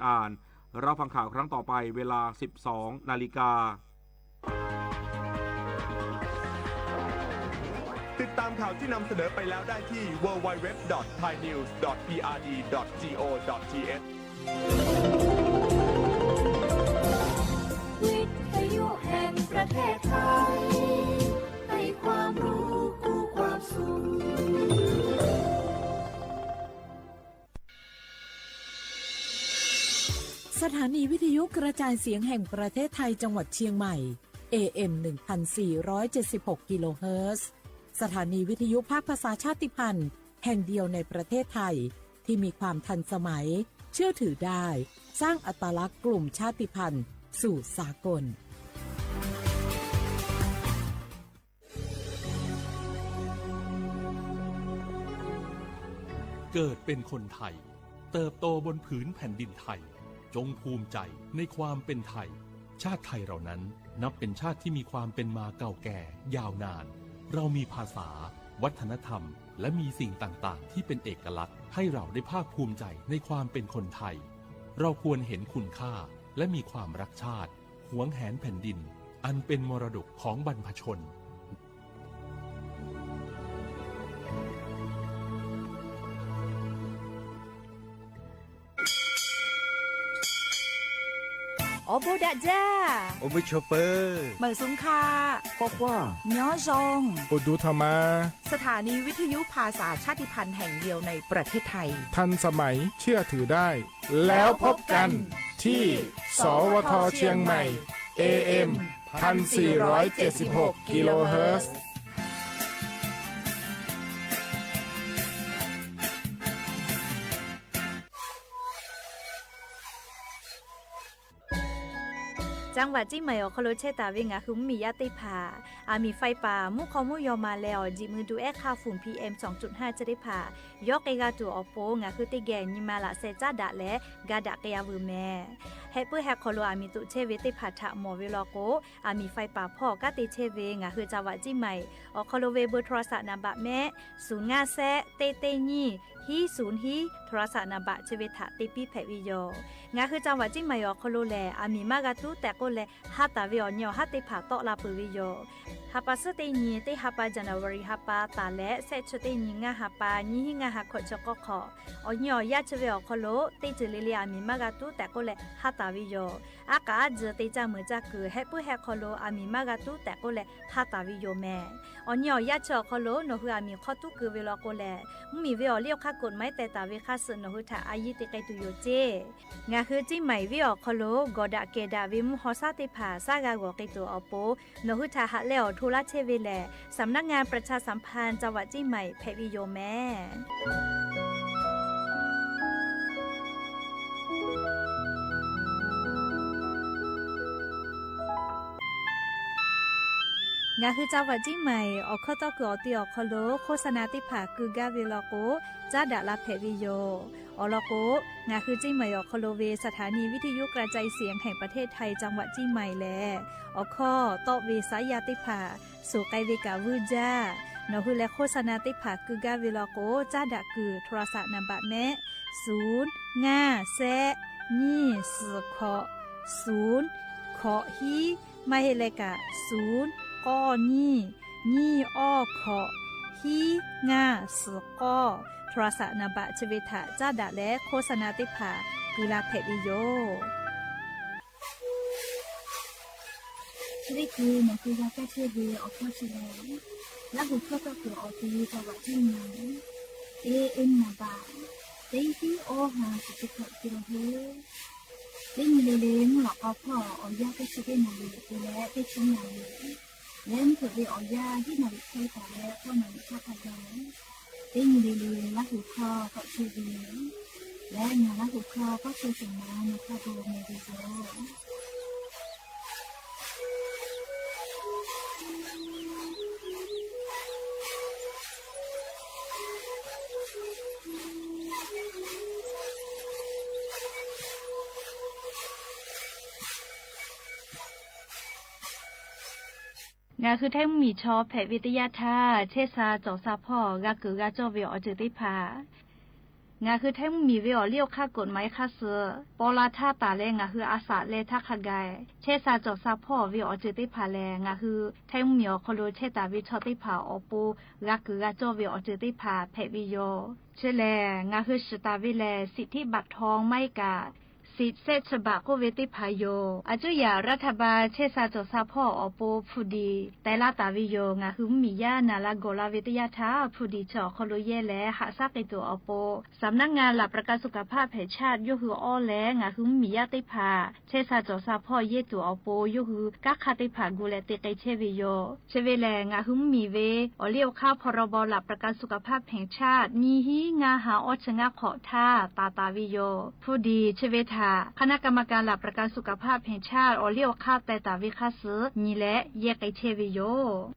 อ่าน รับฟังข่าวครั้งต่อไปเวลา สิบสองนาฬิกา ติดตามข่าวที่นำเสนอไปแล้วได้ที่ ดับเบิลยู ดับเบิลยู ดับเบิลยู ดอท ไทยนิวส์ ดอท พีอาร์ดี ดอท จี โอ ดอท ที เอช วิทยุแห่งประเทศไทย ให้ความรู้คู่ความสุข สถานีวิทยุกระจายเสียงแห่งประเทศไทยจังหวัดเชียงใหม่ เอ เอ็ม หนึ่งพันสี่ร้อยเจ็ดสิบหก กิโลเฮิรตซ์ สถานีวิทยุภาคภาษาชาติพันธุ์แห่งเดียวในประเทศไทย ที่มีความทันสมัย เชื่อถือได้ สร้างอัตลักษณ์กลุ่มชาติพันธุ์สู่สากล เกิดเป็นคนไทย เติบโตบนผืนแผ่นดินไทย จงภูมิใจในความเป็นไทย ชาติไทยเรานั้นนับเป็นชาติที่มีความเป็นมาเก่าแก่ยาวนาน เรามีภาษา วัฒนธรรม และมีสิ่งต่างๆ ที่เป็นเอกลักษณ์ ให้เราได้ภาคภูมิใจในความเป็นคนไทย เราควรเห็นคุณค่า และมีความรักชาติ หวงแหนแผ่นดิน อันเป็นมรดกของบรรพชน Awˬ bon daꞈ jaˇ. Awˬ bon chaw peuˬ. Meunˍ suhˍ hkaꞈ. K'awꞈ k'oˆ. Nyoˉ zhonˇ. Awˬ duˬ htaꞈ ma. สถานีวิทยุภาษาชาติพันธุ์แห่งเดียวในประเทศไทย ทันสมัย เชื่อถือได้ แล้วพบกันที่ สวท เชียงใหม่ เอ เอ็ม พันสี่ร้อยเจ็ดสิบหก กิโลเฮิรตซ์ จังหวัดเชียงใหม่ awˬ hk'aw lo chehˇ taˍ ve ngaˬ hui mvuhˇmiˬ yaˇ teˇ hpaˍ, aˬ miˍ ไฟป่า mvuhˇ hk'aw mvuhˇ yaw ma leh awˬ jiˬ mui duˬ ehˉ hk'aˇ ฝุ่น พีเอ็ม สองจุดห้า chi teˇ hpaˍ yawˇ k'ai g'a tuˬ awˬ pon, ngaˬ hui teˇ geh nyi ma laꞈ sheh caˉ daꞈ leh ga daꞈ k'ai-a veuˬ mehˍ. Heh puiˉ heh hk'aw lo aˬ miˍ toꞈ chehˇ ve teˇ hpaˍ htaꞈ mawˬ ve law k'o, aˬ miˍ ไฟป่า hpawˇ kanˉ te chehˇ ve ngaˬ hui จังหวัดเชียงใหม่ awˬ hk'aw lo ve เบอร์โทรศัพท์ naˍ baꞈ mehˆ suhˍ ngaˇ shehˆ teˇ teˇ nyiˇ hiˉ suhˍ hiˉ โทรศัพท์ naˍ baꞈ chi ve htaꞈ te piˇ hpehꞈ ve yoˬ. Ngaˬ hui จังหวัดเชียงใหม่ awˬ hk'aw lo lehˬ, aˬ miˍ maˇ g'a tuˉ tehꞈ k'oˆ leh, ha taˍ ve awˬ nyi awˬ haˉ teˇ hpaˍ tawˆ la peuˬ ve yoˬ. Ha pa suhˉ teˇ nyi teˇ ha pa January ha pa taˍ leh shehˆ chi teˇ nyi ngaˇ ha pa nyiˇ hiˉ ngaˇ ha hkawꞈ chi k'awˇ hk'awꞈ, awˬ nyi awˬ yaˇ chi ve awˬ hk'aw lo teˇ ceuˬ le le aˬ miˍ maˇ g'a tuˉ tehꞈ k'oˆ leh ha taˍ ve yoˬ. Aˉ k'aꞈ aˉ tcuh te caˇ meuˍ caˇ kuiˬ heh puiˉ heh hk'aw lo aˬ miˍ maˇ g'a tuˉ tehꞈ k'oˆ leh ha taˍ ve yoˬ mehˍ. Awˬ nyi awˬ yaˇ chi awˬ hk'aw lo nawˬ hui aˬ miˍ hk'aw tuˉ keu ve law k'o lehˬ, mvuhˇmiˬ ve awˬ liˇ awˬ hk'aˇ กฎหมาย teh taˍ ve hk'aˇ suh nawˬ hui htaꞈ a yiˇ te k'ai tuˬ yoˬ ceˇ. Ngaˬ hui Ciˇ Maiˍ venˇ awˬ hk'aw lo gawˬ daꞈ kehˬ daꞈ ve mvuhˇ haw shaˉ teˇ hpaˍ shaˉ g'a g'awˬ k'ai tuˬ awˬ pon, nawˬ hui htaꞈ haꞈ leh awˬ hto laˇ chehˇ ve lehˬ, สำนักงานประชาสัมพันธ์จังหวัดเชียงใหม่ hpehꞈ ve yoˬ mehˍ. Ngaˬ hui จังหวัดเชียงใหม่ awˬ hkawˇ tawˇ kuiˬ awˬ te awˬ hk'aw lo โฆษณา teˇ hpaˍ keu gaˇ ve law k'o, caˉ daꞈ la hpehꞈ ve yoˬ. Awˬ lawn k'o, ngaˬ hui Ciˇ Maiˍ awˬ hk'aw lo ve สถานีวิทยุกระจายเสียงแห่งประเทศไทย จังหวัดเชียงใหม่ lehˬ, awˬ hkawˇ tawˆ ve saˉ yaˇ teˇ hpaˍ suhˍ k'ai ve kaꞈ vuiˇ jaˇ. Nawˬ hui leh โฆษณา teˇ hpaˍ keu gaˇ ve law k'o, caˉ daꞈ kuiˬ โทรศัพท์ naˍ baꞈ mehˆ suhˍ ngaˇ shehˆ nyiˇ suhˍ hkawꞈ suhˍ hkawꞈ hiˉ, maˇ heˆ leh kaꞈ suhˍ k'awˇ nyiˇ nyiˇ awˇ hkawꞈ hiˉ ngaˇ suhˍ k'awˇ โทรศัพท์ naˍ baꞈ chi ve htaꞈ caˉ daꞈ leh โฆษณา teˇ hpaˍ keu la hpehꞈ ve yoˬ. Chi teˇ hkui nawˬ hui g'a kaˇ chehˇ ve awˬ hkawˇ chi lehˬ, Laˇ huˍ hkawˇ tawˇ kuiˬ awˬ te จังหวัดเชียงใหม่ เอ เอ็ม naˍ baꞈ teˇ hiˉ awˇ ha suhˍ chi hkawꞈ te la ve. Teˇ nyi le le mvuhˇ lawꞈ k'aw hpawˇ awˬ yanˇ teˇ chi teˇ naˍ riˍ te leh teˇ chi naˍ riˍ, leh mvuhˇ hpeuꞈ ve awˬ yanˇ hiˉ naˍ riˍ hk'e taˍ leh k'awˇ naˍ riˍ hk'aˇ hk'a gaˬ, teˇ nyi le le Laˇ huˍ hkawˇ tawˆ chehˇ ve leh ngaˬ Laˇ huˍ hkawˇ kawˇ chehˇ shehˍ ma nawˬ hk'a gaˬ mehˍ ve yoˬ. Ngaˬ hui Htaiˇ mvuhˇmiˬ chaw hpehꞈ ve teˇ yanˇ htaˇ, chehˇ sha cawˬ sha hpawˇ g'a keunˍ g'a cawˇ ve awˬ ceuˬ teˇ hpaˍ Ngaˬ hui Htaiˇ mvuhˇmiˬ ve awˬ liˇ awˬ hk'aˇ กฎหมาย hk'aˇ suh paw la htaˇ taˍ leh ngaˬ hui a shaꞈ leh htaˇ hk'a gaˬ chehˇ sha cawˬ sha hpawˇ ve awˬ ceuˬ teˇ hpaˍ lehˬ, ngaˬ hui Htaiˇ mvuhˇmiˬ awˬ hk'aw lo chehˇ taˍ ve chaw teˇ hpaˍ awˬ pon g'a kuiˬ g'a cawˇ ve awˬ ceuˬ teˇ hpaˍ hpehꞈ ve yoˬ. Chi lehˬ, ngaˬ hui shiˍ taˍ ve lehˬ สิทธิบัตรทอง maˇ heˆ kaꞈ สิทธิ์เศษฉบับ k'oˆ ve teˇ hpaˍ yoˬ. A cuˇ yaꞈ รัฐบาล chehˇ sha cawˬ sha hpawˇ awˬ pon hpu diˍ teh laˇ taˍ ve yoˬ. Ngaˬ hui mvuhˇmiˬ yaˇ naˍ la gawˬ la ve teˇ yanˇ htaˇ, hpu diˍ chi awˬ hk'aw lo yehˇ leh haꞈ shaˉ k'ai tuˬ awˬ pon สำนักงานหลักประกันสุขภาพแห่งชาติ yawˇ hui awˇ leh ngaˬ hui mvuhˇmiˬ yaˇ teˇ hpaˍ chehˇ sha cawˬ sha hpawˇ yehˇ tuˬ awˬ pon yawˇ hui kanˉ hk'aˇ teˇ hpaˍ gu leh te k'ai chehˇ ve yoˬ. Chi ve lehˬ, ngaˬ hui mvuhˇmiˬ ve awˬ liˇ awˬ hk'aˇ พรบหลักประกันสุขภาพแห่งชาติ nyiˇ hinˉ ngaˇ ha awˇ chi ngaˇ hk'awꞈ htaˇ taˍ taˍ ve yoˬ. Hpu diˍ chi ve htaꞈ คณะกรรมการหลักประกันสุขภาพแห่งชาติ awˬ liˇ awˬ hk'aˇ teh taˍ ve hk'aˇ suh nyi leh yehˇ k'ai chehˇ ve yoˬ.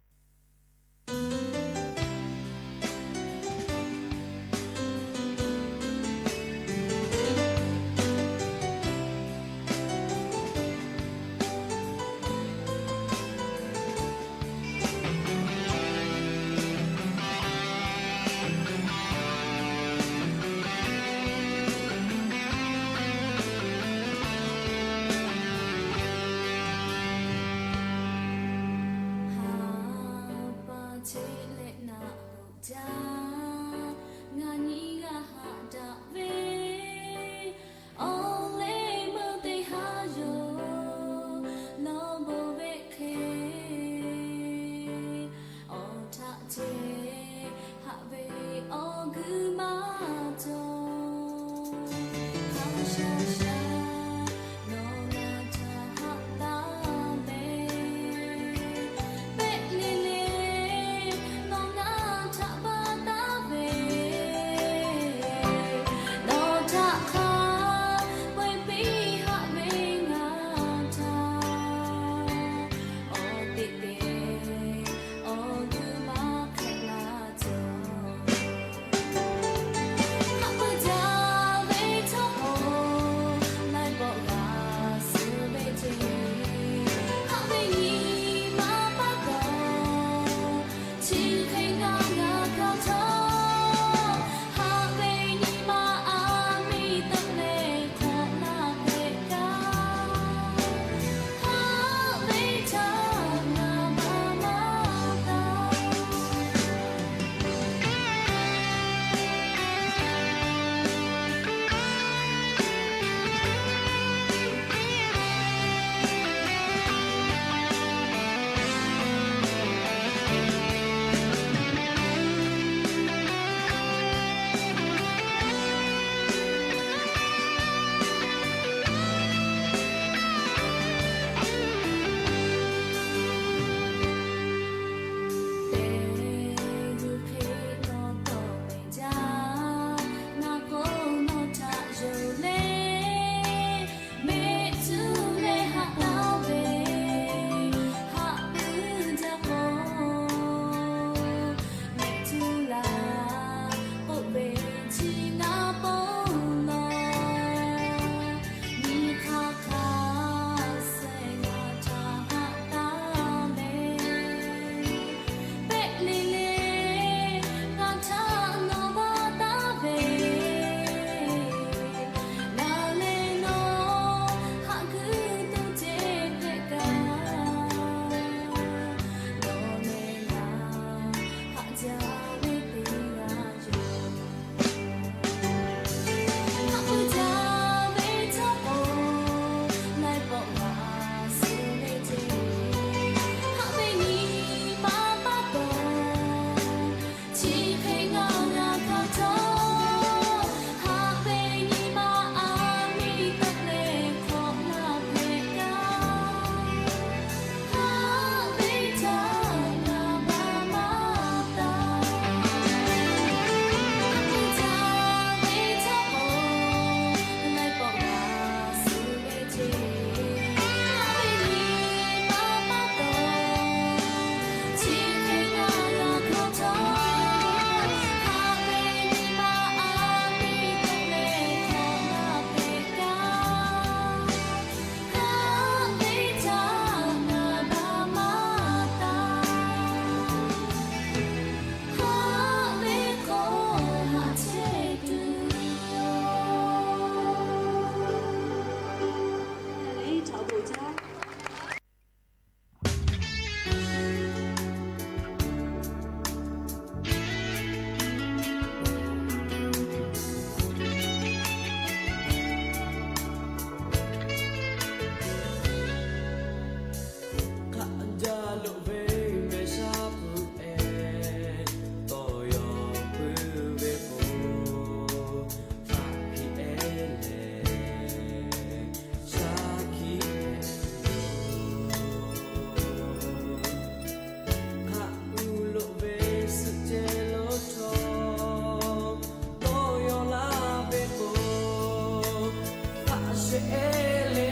le,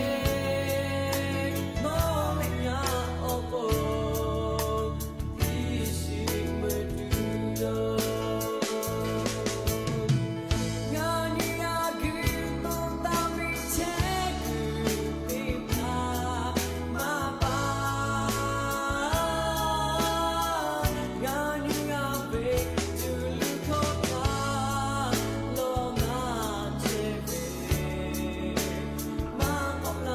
nawˬ ve ngaˬ awˬ pon iˉ shiˍ meuꞈ tuˬ yoˬ. Ngaˬ nyi a guiˬ nawˬ taˍ ve chehˇ kuiˬ teˇ hpaˍ maˇ pa. Ngaˬ nyi a ve tuˬ luˬ hkawˇ htaˇ lawˬ na chehˇ ve, maˇ k'awꞈ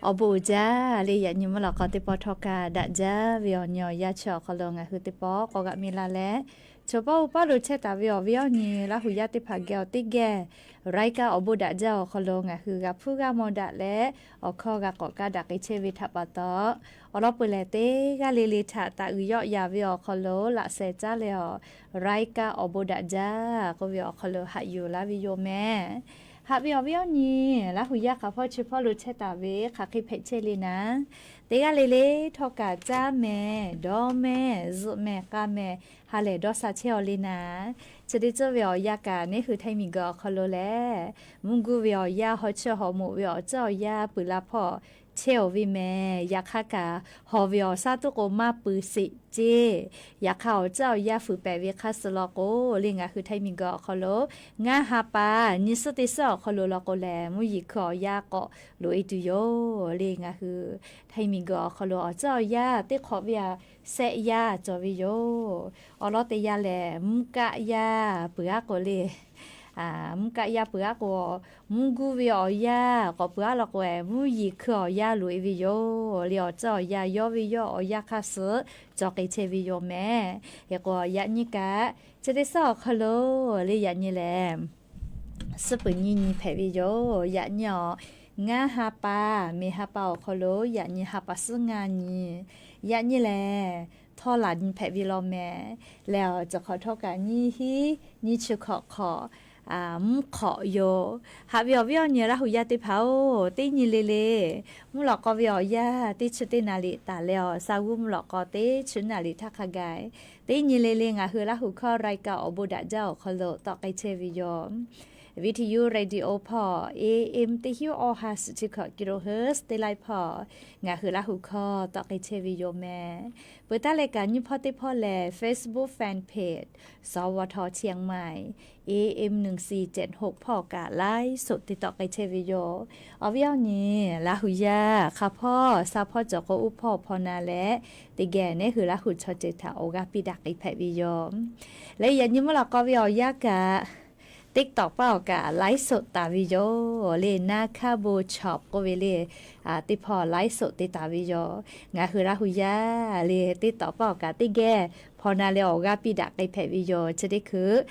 Awˬ bon uiˍ jaˇ le. Yaꞈ nyi mvuhˇ lawꞈ k'aw teˇ pawˆ htawˇ kaꞈ daꞈ jaˇ ve awˬ nyi awˬ yanˇ chi awˬ hk'aw lo ngaˬ hui teˇ pawˆ k'awꞈ g'aꞈ mi la leh, chaw pawˆ uˉ paˉ lo chehˇ taˍ ve awˬ viˉ awˬ nyi Laˇ huˍ yaˇ teˇ hpaˍ geh awˬ teˇ geh รายการ awˬ bon daꞈ jaˇ awˬ hk'aw lo ngaˬ hui g'a hpuˇ g'a mawˬ daꞈ leh, awˬ hkawˇ g'a k'awꞈ kaˇ daꞈ k'ai chehˇ ve htaꞈ pa taw, awˬ lawn peuˬ lehˬ teˇ g'aˇ le le htaꞈ taꞈ uiˍ yawˆ yaˍ ve awˬ hk'aw lo laꞈ sheh caˉ leh awˬ รายการ awˬ bon daꞈ jaˇ k'oˆ ve awˬ hk'aw lo haꞈ yuˬ laˇ ve yoˬ mehˍ. Haꞈ ve awˬ viˉ awˬ nyi Laˇ huˍ yaˇ hk'aˬ hpawˇ chi hpawˇ lo chehˇ taˍ ve hk'aˬ hk'e hpehꞈ chehˇ le naˍ, teˇ g'aˇ le le htawˇ kaꞈ caˇ mehˍ, dawˇ mehˍ, zuhꞈ mehˍ, k'a mehˍ, ha lehˬ dawˇ sha chehˇ aw le naˍ. Chi teˇ ceuˬ ve awˬ yanˇ kaꞈ neˇ hui htaiˇ miˬ guiˬ awˬ hk'aw lo lehˬ, mvuhˇ guˇ ve awˬ yanˇ, haw cheuˇ haw moꞈ ve awˬ ceuˬ awˬ yanˇ peuˬ la hpawˇ chehˇ aw ve mehˍ. Yaꞈ hk'aˇ kaꞈ hawˬ ve awˬ shaˉ tuˉ k'o maˇ peuˬ sheˍ ceˇ. Yaꞈ hk'aˇ awˬ ceuˬ awˬ yanˇ fuiˍ pehˍ ve hk'aˇ suh law k'o, le ngaˬ hui htaiˇ miˬ guiˬ awˬ hk'aw lo ngaˇ ha pa nyi suhˉ teˇ suhˉ awˬ hk'aw lo law k'o lehˬ, mvuhˇ yeˬ hkui awˬ yanˇ k'awꞈ loꞈ e tuˬ yoˬ le. Ngaˬ hui htaiˇ miˬ guiˬ awˬ hk'aw lo awˬ ceuˬ awˬ yanˇ teˇ hk'awꞈ ve a shehˆ yanˇ cawˬ ve yoˬ. Awˬ lawn teˇ yanˇ lehˬ, mvuhˇ kaˆ yanˇ peuˬ aˉ k'o le mvuhˇ kaˆ yanˇ peuˬ aˉ k'o, mvuhˇ guˇ ve awˬ yanˇ k'awꞈ peuˬ aˉ law k'o, mvuhˇ yeˬ hkui awˬ yanˇ loꞈ e ve yoˬ le. Awˬ ceuˬ awˬ yanˇ yawˇ ve yawˇ awˬ yanˇ hk'aˇ suh cawˬ k'ai chehˇ ve yoˬ mehˍ. Hk'e k'o yaꞈ nyi kaꞈ chi teˇ suhˉ awˬ hk'aw lo le yaꞈ nyi lehˬ, suhˉ peuˬ nyiˇ nyi hpehꞈ ve yoˬ. Yaꞈ nyi awˬ ngaˇ ha pa, mehˍ ha pa awˬ hk'aw lo yaꞈ nyi ha pa suhˉ ngaˇ nyi, yaꞈ nyi lehˬ htawˇ laˬ nyi hpehꞈ ve law mehˍ. Lehˬ awˬ ceuˬ hk'awꞈ htawˇ kaꞈ nyiˇ hinˉ nyiˇ chi hk'awꞈ hk'awꞈ mvuhˇ hk'awꞈ yoˬ. Haꞈ ve awˬ viˉ awˬ nyi Laˇ huˍ yaˇ teˇ hpaˍ-oˬ, teˇ nyi le le mvuhˇ lawꞈ k'aw ve awˬ yanˇ teˇ chi teˇ naˍ riˍ taˍ leh awˬ sha g'uˇ mvuhˇ lawꞈ k'aw teˇ chi naˍ riˍ htaˇ hk'a gaˬ, teˇ nyi le le ngaˬ hui Laˇ huˍ hkawˇ รายการ awˬ bon daꞈ jaˇ awˬ hk'aw lo tawˆ k'ai chehˇ ve yoˬ. Viˇ htaˇ yuˇ radio hpawˇ A M teˇ hinˉ awˇ ha suhˍ chi hkawꞈ kilohertz teˇ laiˉ hpawˇ ngaˬ hui Laˇ huˍ hkawˇ tawˆ k'ai chehˇ ve yoˬ mehˍ. Peuˬ taˉ leh kaꞈ nyiˇ hpawˇ teˇ hpawˇ lehˬ, Facebook fan page สวท เชียงใหม่ A M หนึ่งสี่เจ็ดหก hpawˇ kaꞈ ไลฟ์สด te tawˆ k'ai chehˇ ve yoˬ. Awˬ viˉ awˬ nyi Laˇ huˍ yaˇ hk'a hpawˇ sha hpawˇ cawˬ k'o, uˉ hpawˇ hpaw na leh teˇ geh neˇ hui Laˇ huˍ chaw ceuˬ htaꞈ awˬ g'aˇ piˇ daꞈ k'ai hpehꞈ ve yoˬ. Leh yaꞈ nyi mvuhˇ lawꞈ k'aw ve awˬ yanˇ kaꞈ TikTok paˆ awˬ kaꞈ ไลฟ์สด taˍ ve yoˬ le. Naˇ hkaˇ bon chop k'oˆ ve le, teˇ hpawˇ ไลฟ์สด te taˍ ve yoˬ. Ngaˬ hui Laˇ huˍ yaˇ le TikTok paˆ awˬ kaꞈ teˇ geh hpaw na leh awˬ g'aˇ piˇ daꞈ k'ai hpehꞈ ve yoˬ. Chi teˇ hkui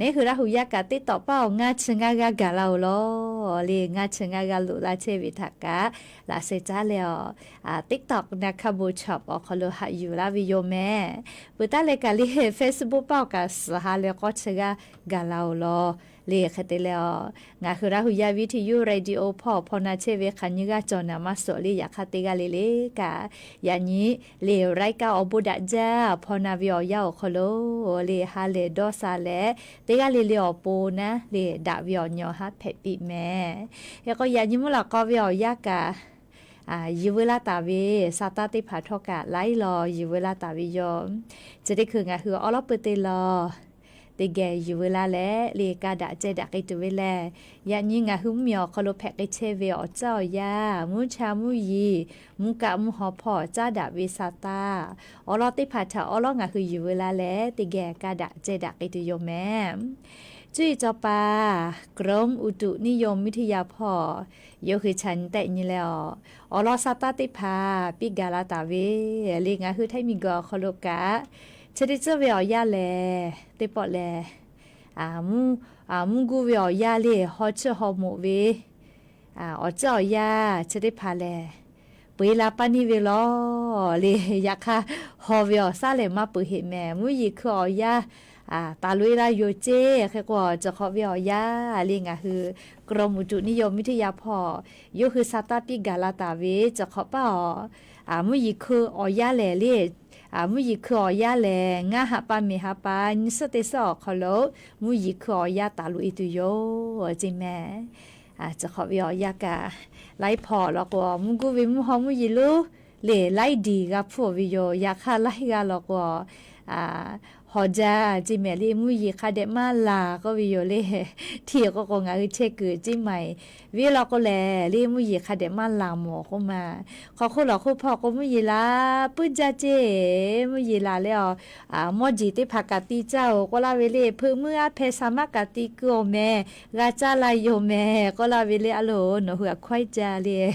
neˇ hui Laˇ huˍ yaˇ kaꞈ TikTok paˆ awˬ ngaˇ chi ngaˇ g'aˇ gaˬ la-oˬ law le. Ngaˇ chi ngaˇ g'aˇ loꞈ la chehˇ ve htaꞈ kaꞈ laꞈ sheh caˉ leh awˬ TikTok naˇ hkaˇ bon chop awˬ hk'aw lo haꞈ yuˬ laˇ ve yoˬ mehˍ. Peuˬ taˉ leh kaꞈ le Facebook paˆ awˬ kaꞈ suhˍ ha leh k'awˇ chi g'aˇ gaˬ la-oˬ law le. Hk'e te leh awˬ ngaˬ hui Laˇ huˍ yaˇ Viˇ htaˇ yuˇ radio hpawˇ hpaw na chehˇ ve hk'aˬ nyi g'aˇ cawˬ naˍ maˇ suhˍ le. Yaꞈ hk'aˇ teˇ g'aˇ le le kaꞈ yaꞈ nyi le รายการ awˬ bon daꞈ jaˇ hpaw na ve awˬ yanˇ awˬ hk'aw lo le ha lehˬ dawˇ sha leh teˇ g'aˇ le le awˬ pon naˉ le daꞈ ve awˬ nyi awˬ haˉ hpehꞈ piˇ mehˍ. Hk'e k'o yaꞈ nyi mvuhˇ lawꞈ k'aw ve awˬ yanˇ kaꞈ yiˬ veu laˇ taˍ ve sa taˇ teˇ hpaˍ htawˇ kaꞈ ไลฟ์ law yiˬ veu laˇ taˍ ve yoˬ. Chi teˇ hkui ngaˬ hui awˉ lawˉ peu te law teˇ geh yiˬ veu laˇ leh le ka daꞈ ceh daꞈ k'ai tuˬ ve lehˬ, yaꞈ nyi ngaˬ hui mvuhˇmiˬ awˬ hk'aw lo hpehꞈ k'ai chehˇ ve awˬ ceuˬ awˬ yanˇ, mvuhˇ cha mvuhˇ yeˬ, mvuhˇ kaˆ mvuhˇ haw hpawˇ caˉ daꞈ ve sa taˇ awˬ lawn teˇ hpaˍ htaꞈ awˉ lawˉ ngaˬ hui yiˬ veu laˇ leh teˇ geh ka daꞈ ceh daꞈ k'ai tuˬ yoˬ mehˍ. Cuˇ yiˍ cawˬ paˍ กรมอุตุนิยมวิทยา hpawˇ yawˇ hui chaꞈ nyi tehˆ nyi leh awˬ, awˬ lawn sa taˇ teˇ hpaˍ piˇ gaˬ la taˍ ve le. Ngaˬ hui Htaiˇ miˬguiˬ awˬ hk'aw lo kaꞈ chi teˇ ceuˬ ve awˬ yanˇ lehˬ teˇ pawˆ lehˬ, mvuhˇ guˇ ve awˬ yanˇ le haw cheuˇ haw moꞈ ve awˬ ceuˬ awˬ yanˇ chi teˇ hpaˍ lehˬ, peu eˬ la paˇ neˇ ve law le. Yaꞈ hk'aˇ, haw ve awˬ shaˉ lehˬ maˇ peuˬ heꞈ mehˍ. Mvuhˇ yeˬ hkui awˬ yanˇ taˍ loꞈ e la yoˬ ceˇ. Hk'e k'o, cawˬ hk'awꞈ ve awˬ yanˇ le ngaˬ hui กรมอุตุนิยมวิทยา hpawˇ yawˇ hui sa taˇ piˇ gaˬ la taˍ ve cawˬ hk'awꞈ paˇ awˬ, mvuhˇ yeˬ hkui awˬ yanˇ lehˬ le, mvuhˇ yeˬ hkui awˬ yanˇ lehˬ ngaˇ ha pa mehˍ ha pa nyi suhˉ teˇ suhˉ awˬ hk'aw lo mvuhˇ yeˬ hkui awˬ yanˇ taˍ loꞈ e tuˬ yoˬ ceˇ mehˍ. Cawˬ hk'awꞈ ve awˬ yanˇ kaꞈ laiˉ hpawˇ law k'o, mvuhˇ guˇ ve mvuhˇ haw mvuhˇ yeˬ lonˉ le laiˉ diˬ g'a hpuˇ ve yoˬ. Yaꞈ hk'aˇ laiˉ g'aˇ law k'o, haw jaˇ ceˇ mehˍ le, mvuhˇ yeˬ hk'a dehꞈ maˇ laˬ k'oˆ ve yoˬ le. Hteˇ k'o k'o ngaˬ hui chehˇ kuiˬ ceˇ maˬ ve law k'o lehˬ le, mvuhˇ yeˬ hk'a dehꞈ maˇ laˬ mawˬ k'oˆ ma. Hk'aw hk'oˆ lawˬ hk'oˆ hpawˇ k'o mvuhˇ yeˬ laˬ puiˉ jaˇ ceˇ. Mvuhˇ yeˬ laˬ leh a, mawˇ jeˬ teˇ hpaˍ kaꞈ ti caˇ-oˬ k'oˆ laˇ ve le, hpeuꞈ muiˉ aˉ hpehˇ shaˍ maˉ kaꞈ ti keu-oˬ mehˍ, g'a caˇ la yoˬ mehˍ k'oˆ laˇ ve le. A loˬ, nawˬ hui a hkawehˉ ca le,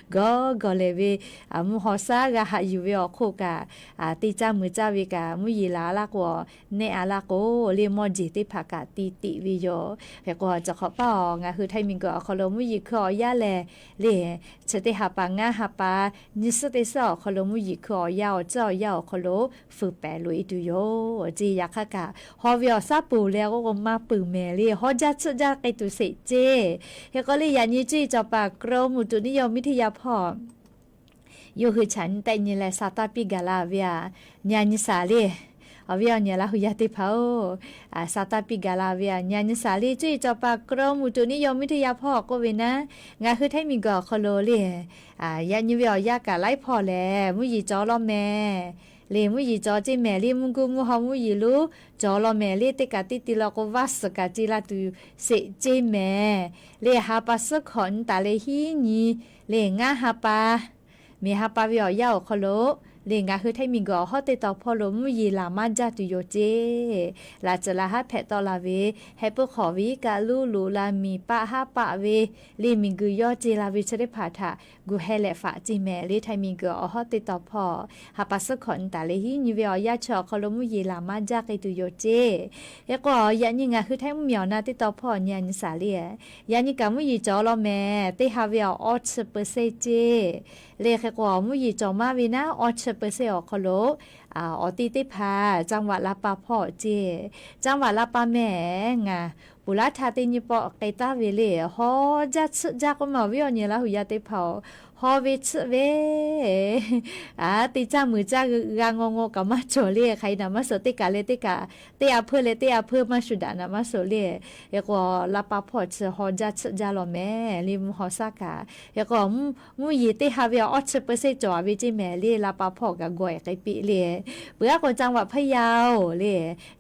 gawˬ gawˬ lehˬ ve, mvuhˇ haw shaˉ g'a haꞈ yuˬ ve awˬ hk'oˆ kaꞈ, te caˇ muiˬ caˇ ve kaꞈ mvuhˇ yeˬ laˬ laˇ k'o, nehˆ a laˇ k'o le, mawˇ jeˬ teˇ hpaˍ kaꞈ ti tiꞈ ve yoˬ. Hk'e k'o, chi hk'awꞈ paˇ awˬ ngaˬ hui Htaiˇ miˬguiˬ awˬ hk'aw lo mvuhˇ yeˬ hkui awˬ yaˇ lehˬ le, chi teˇ ha pa ngaˇ ha pa nyi suhˉ teˇ suhˉ awˬ hk'aw lo mvuhˇ yeˬ hkui awˬ yaˇ awˬ tcuhˉ awˬ yaˇ awˬ hk'aw lo fuiˍ pehˍ loꞈ e tuˬ yoˬ ceˇ. Yaꞈ hk'aˇ kaꞈ, haw ve awˬ shaˉ ponˬ leh k'o k'o maˇ peuˬ mehˍ le, haw jaˇ tsuhˆ jaˇ k'ai tuˬ sheˍ ceˇ. Hk'e k'o le, yaꞈ nyi cuˇ yiˍ cawˬ paˍ กรมอุตุนิยมวิทยา hpawˇ yawˇ hui chaꞈ nyi tehˆ nyi leh sa taˇ piˇ gaˬ la ve a, nyi a nyi shaˍ le. Awˬ viˉ awˬ nyi Laˇ huˍ yaˇ teˇ hpaˍ-oˬ, sa taˇ piˇ gaˬ la ve a, nyi a nyi shaˍ le. Cuˇ yiˍ cawˬ paˍ กรมอุตุนิยมวิทยา hpawˇ k'oˆ ve naˉ, ngaˬ hui Htaiˇ miˬguiˬ awˬ hk'aw lo le, yaꞈ nyi ve awˬ yaˇ kaꞈ laiˉ hpawˇ lehˬ mvuhˇ yeˬ cawˬ law mehˍ le, mvuhˇ yeˬ cawˬ ceˇ mehˍ le, mvuhˇ guˇ mvuhˇ haw mvuhˇ yeˬ lo cawˬ law mehˍ le, teˇ kaꞈ teˇ ti law k'o vaˇ suhˍ kaꞈ ce la tuˬ sheˍ ceˇ mehˍ le. Ha pa suhˉ hkawꞈ nyi taˍ leh hiˉ nyi le ngaˇ ha pa, miˬ ha pa ve awˬ yaˇ awˬ hk'aw lo le, ngaˬ hui Htaiˇ miˬguiˬ awˬ hawˉ teˇ tawn hpawˇ lo mvuhˇ yeˬ laˬ maˇ jaˇ tuˬ yoˬ ceˇ. Laꞈ ceuˬ laꞈ haˉ hpehꞈ tawˆ la ve, heh puiˉ hk'awꞈ ve iˉ kaˆ luˉ loꞈ la miˬ paˆ haˉ paˆ ve le, miˬguiˬ yawˇ ce la ve chi teˇ hpaˍ htaꞈ gu heh leh faꞈ ceˇ mehˍ le. Htaiˇ miˬguiˬ awˬ hawˉ teˇ tawn hpawˇ ha pa suhˉ hkawꞈ nyi taˍ leh hiˉ nyi ve awˬ yaˇ chi awˬ hk'aw lo mvuhˇ yeˬ laˬ maˇ jaˇ k'ai tuˬ yoˬ ceˇ. Hk'e k'o, yaꞈ nyi ngaˬ hui Htaiˇ mvuhˇmiˬ awˬ na teˇ tawn hpawˇ nyi a nyi shaˍ le. Yaꞈ nyi kaꞈ mvuhˇ yeˬ cawˬ law mehˍ, teˇ ha ve awˬ awˇ chi เปอร์เซ็นต์ ceˇ le. Hk'e k'o, mvuhˇ yeˬ cawˬ maˇ ve naˉ awˇ chi เปอร์เซ็นต์ awˬ hk'aw lo awˬ ti teˇ hpaˍ จังหวัดลำปาง hpawˇ ceˇ. จังหวัดลำปาง mehˍ ngaˬ puˍ laˉ htaˇ teˇ nyi pawˆ k'ai taˍ ve le, haw jaˇ tsuhˆ jaˇ k'oˆ ma awˬ viˉ awˬ nyi Laˇ huˍ yaˇ teˇ hpaˍ-oˬ, haw ve tsuhˆ ve a, te caˇ muiˬ caˇ g'a ngaw ngaw kaꞈ maˇ cawˬ le. Hk'aˬ hk'e naˍ maˇ suhˍ, teˇ kaꞈ leh teˇ kaꞈ, teˇ a hpeuˇ leh teˇ a hpeuˇ maˇ shuˍ daꞈ naˍ maˇ suhˍ le. Hk'e k'o, Lapa hpawˇ chi haw jaˇ tsuhˆ jaˇ law mehˍ le, mvuhˇ haw shaˉ kaꞈ. Hk'e k'o, mvuhˇ yeˬ teˇ ha ve awˇ chi เปอร์เซ็นต์ cawˬ a ve ceˇ mehˍ le, Lapa hpawˇ kaꞈ gawˬ e k'ai piˇ le. Peuˬ aˉ k'o จังหวัดพะเยา le,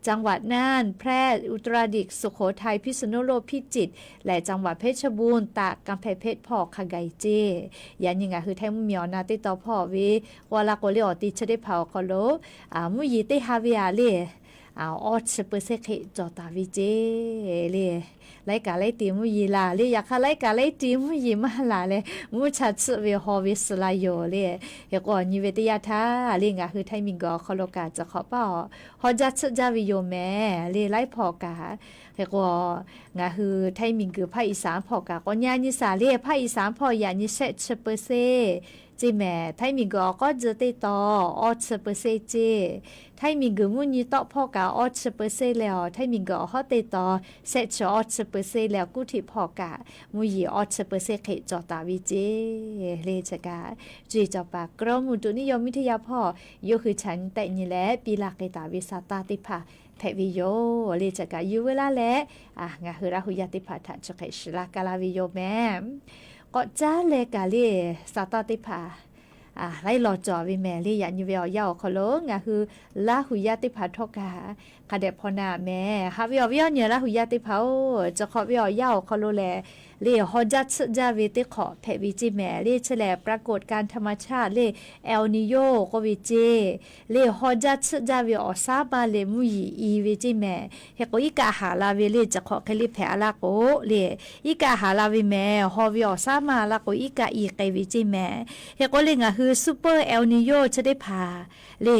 จังหวัดน่าน แพร่ อุตรดิตถ์ สุโขทัย พิษณุโลก พิจิตร leh จังหวัดเพชรบูรณ์ ตาก กำแพงเพชร hpawˇ hk'a gaˬ e ceˇ. Yaꞈ nyi ngaˬ hui Htaiˇ mvuhˇmiˬ awˬ na teˇ tawn hpawˇ ve k'oˆ laˇ k'o le, awˬ ti chi teˇ hpaˍ awˬ hk'aw lo mvuhˇ yeˬ teˇ ha ve a le, awˇ chi เปอร์เซ็นต์ hk'e cawˬ taˍ ve ceˇ le. Laiˉ kaꞈ laiˉ ti mvuhˇ yeˬ laˬ le, yaꞈ hk'aˇ laiˉ kaꞈ laiˉ ti mvuhˇ yeˬ maˇ laˬ leh, mvuhˇ cha tsuhˆ ve haw ve suh la yoˬ le. Hk'e k'o, awˬ nyi ve teˇ yanˇ htaˇ le, ngaˬ hui Htaiˇ miˬguiˬ awˬ hk'aw lo kaꞈ chi hk'awꞈ paˇ awˬ haw jaˇ tsuhˆ jaˇ ve yoˬ mehˍ le, laiˉ hpawˇ kaꞈ. Hk'e k'o, ngaˬ hui Htaiˇ miˬguiˬ ภาคอีสาน hpawˇ kaꞈ k'awꞈ nyi a nyi shaˍ le, ภาคอีสาน hpawˇ yaꞈ nyi shehˆ chi เปอร์เซ็นต์ ceˇ mehˍ. Htaiˇ miˬguiˬ awˬ k'awˉ tcuh teˇ tawn awˇ chi เปอร์เซ็นต์ ceˇ. Htaiˇ miˬguiˬ mvuhˇ nyi tawˆ hpawˇ kaꞈ awˇ chi เปอร์เซ็นต์ leh awˬ, Htaiˇ miˬguiˬ awˬ hawˉ teˇ tawn shehˆ chi awˇ chi เปอร์เซ็นต์ leh awˬ, kuˉ htiꞈ hpawˇ kaꞈ mvuhˇ yeˬ awˇ chi เปอร์เซ็นต์ hk'e cawˬ taˍ ve ceˇ le. Chi kaꞈ, cuˇ yiˍ cawˬ paˍ กรมอุตุนิยมวิทยา hpawˇ yawˇ hui chaꞈ nyi tehˆ nyi leh piˇ laˇ k'ai taˍ ve sa taˇ teˇ hpaˍ hpehꞈ ve yoˬ le. Chi kaꞈ yuˬ veu laˇ leh, ngaˬ hui Laˇ huˍ yaˇ teˇ hpaˍ htaꞈ chi hk'e shiˍ laˇ ka laˇ ve yoˬ mehˍ. K'awꞈ caˉ leh kaꞈ le, sa taˇ teˇ hpaˍ laiˉ law cawˬ ve mehˍ le. Yaꞈ nyi ve awˬ yanˇ awˬ hk'aw lo ngaˬ hui Laˇ huˍ yaˇ teˇ hpaˍ htawˇ kaꞈ hk'a dehꞈ hpaw na mehˍ. Haꞈ ve awˬ viˉ awˬ nyi Laˇ huˍ yaˇ teˇ hpaˍ-oˬ, chi hk'awꞈ ve awˬ yanˇ awˬ hk'aw lo lehˬ, le haw jaˇ tsuhˆ jaˇ ve teˇ hk'awꞈ hpehꞈ ve ceˇ mehˍ le. Chi lehˬ ปรากฏการณ์ธรรมชาติ le, El Niño k'oˆ ve ceˇ. Le haw jaˇ tsuhˆ jaˇ ve awˬ shaˉ maˇ leh mvuhˇ yeˬ i ve ceˇ mehˍ. Hk'e k'o, iˉ kaˆ haˍ la ve le, chi hk'awꞈ hk'e le hpehꞈ a laˇ k'o le, iˉ kaˆ haˍ la ve mehˍ, haw ve awˬ shaˉ maˇ laˇ k'o, iˉ kaˆ i k'ai ve ceˇ mehˍ. Hk'e k'o le, ngaˬ hui ซูเปอร์ เอลนีโญ chi teˇ hpaˍ le,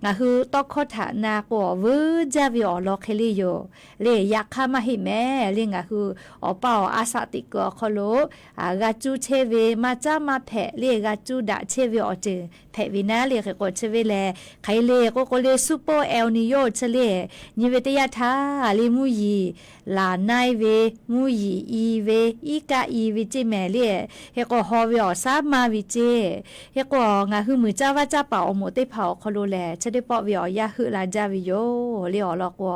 ngaˬ hui tawˇ hkawˇ htaꞈ na k'o, awˬ veuˉ jaˇ ve awˬ lawn hk'e le yoˬ. Le yaꞈ hk'aˇ maˇ heˆ mehˍ le, ngaˬ hui awˬ paˇ awˬ a shaꞈ teꞈ kuiˬ awˬ hk'aw lo g'a cuˇ chehˇ ve maˇ caˉ maˇ hpehꞈ le, g'a cuˇ daꞈ chehˇ ve awˬ ceuˬ hpehꞈ ve naˉ le. Hk'e k'o, chi ve lehˬ hk'aˬ hk'e le k'oˆ k'o le, ซูเปอร์ เอลนีโญ chi le, nyi ve teˇ yanˇ htaˇ le mvuhˇ yeˬ laˬ naiˇ ve, mvuhˇ yeˬ i ve, iˉ kaˆ i ve ceˇ mehˍ le. Hk'e k'o, haw ve awˬ shaˉ maˇ ve ceˇ. Hk'e k'o, ngaˬ hui muiˬ caˇ vaˇ caˇ paˍ awˬ moˍ teˇ hpaˍ awˬ hk'aw lo lehˬ, chi teˇ pawˆ ve awˬ yanˇ heuˆ la jaˇ ve yoˬ. le awˬ lawn k'o,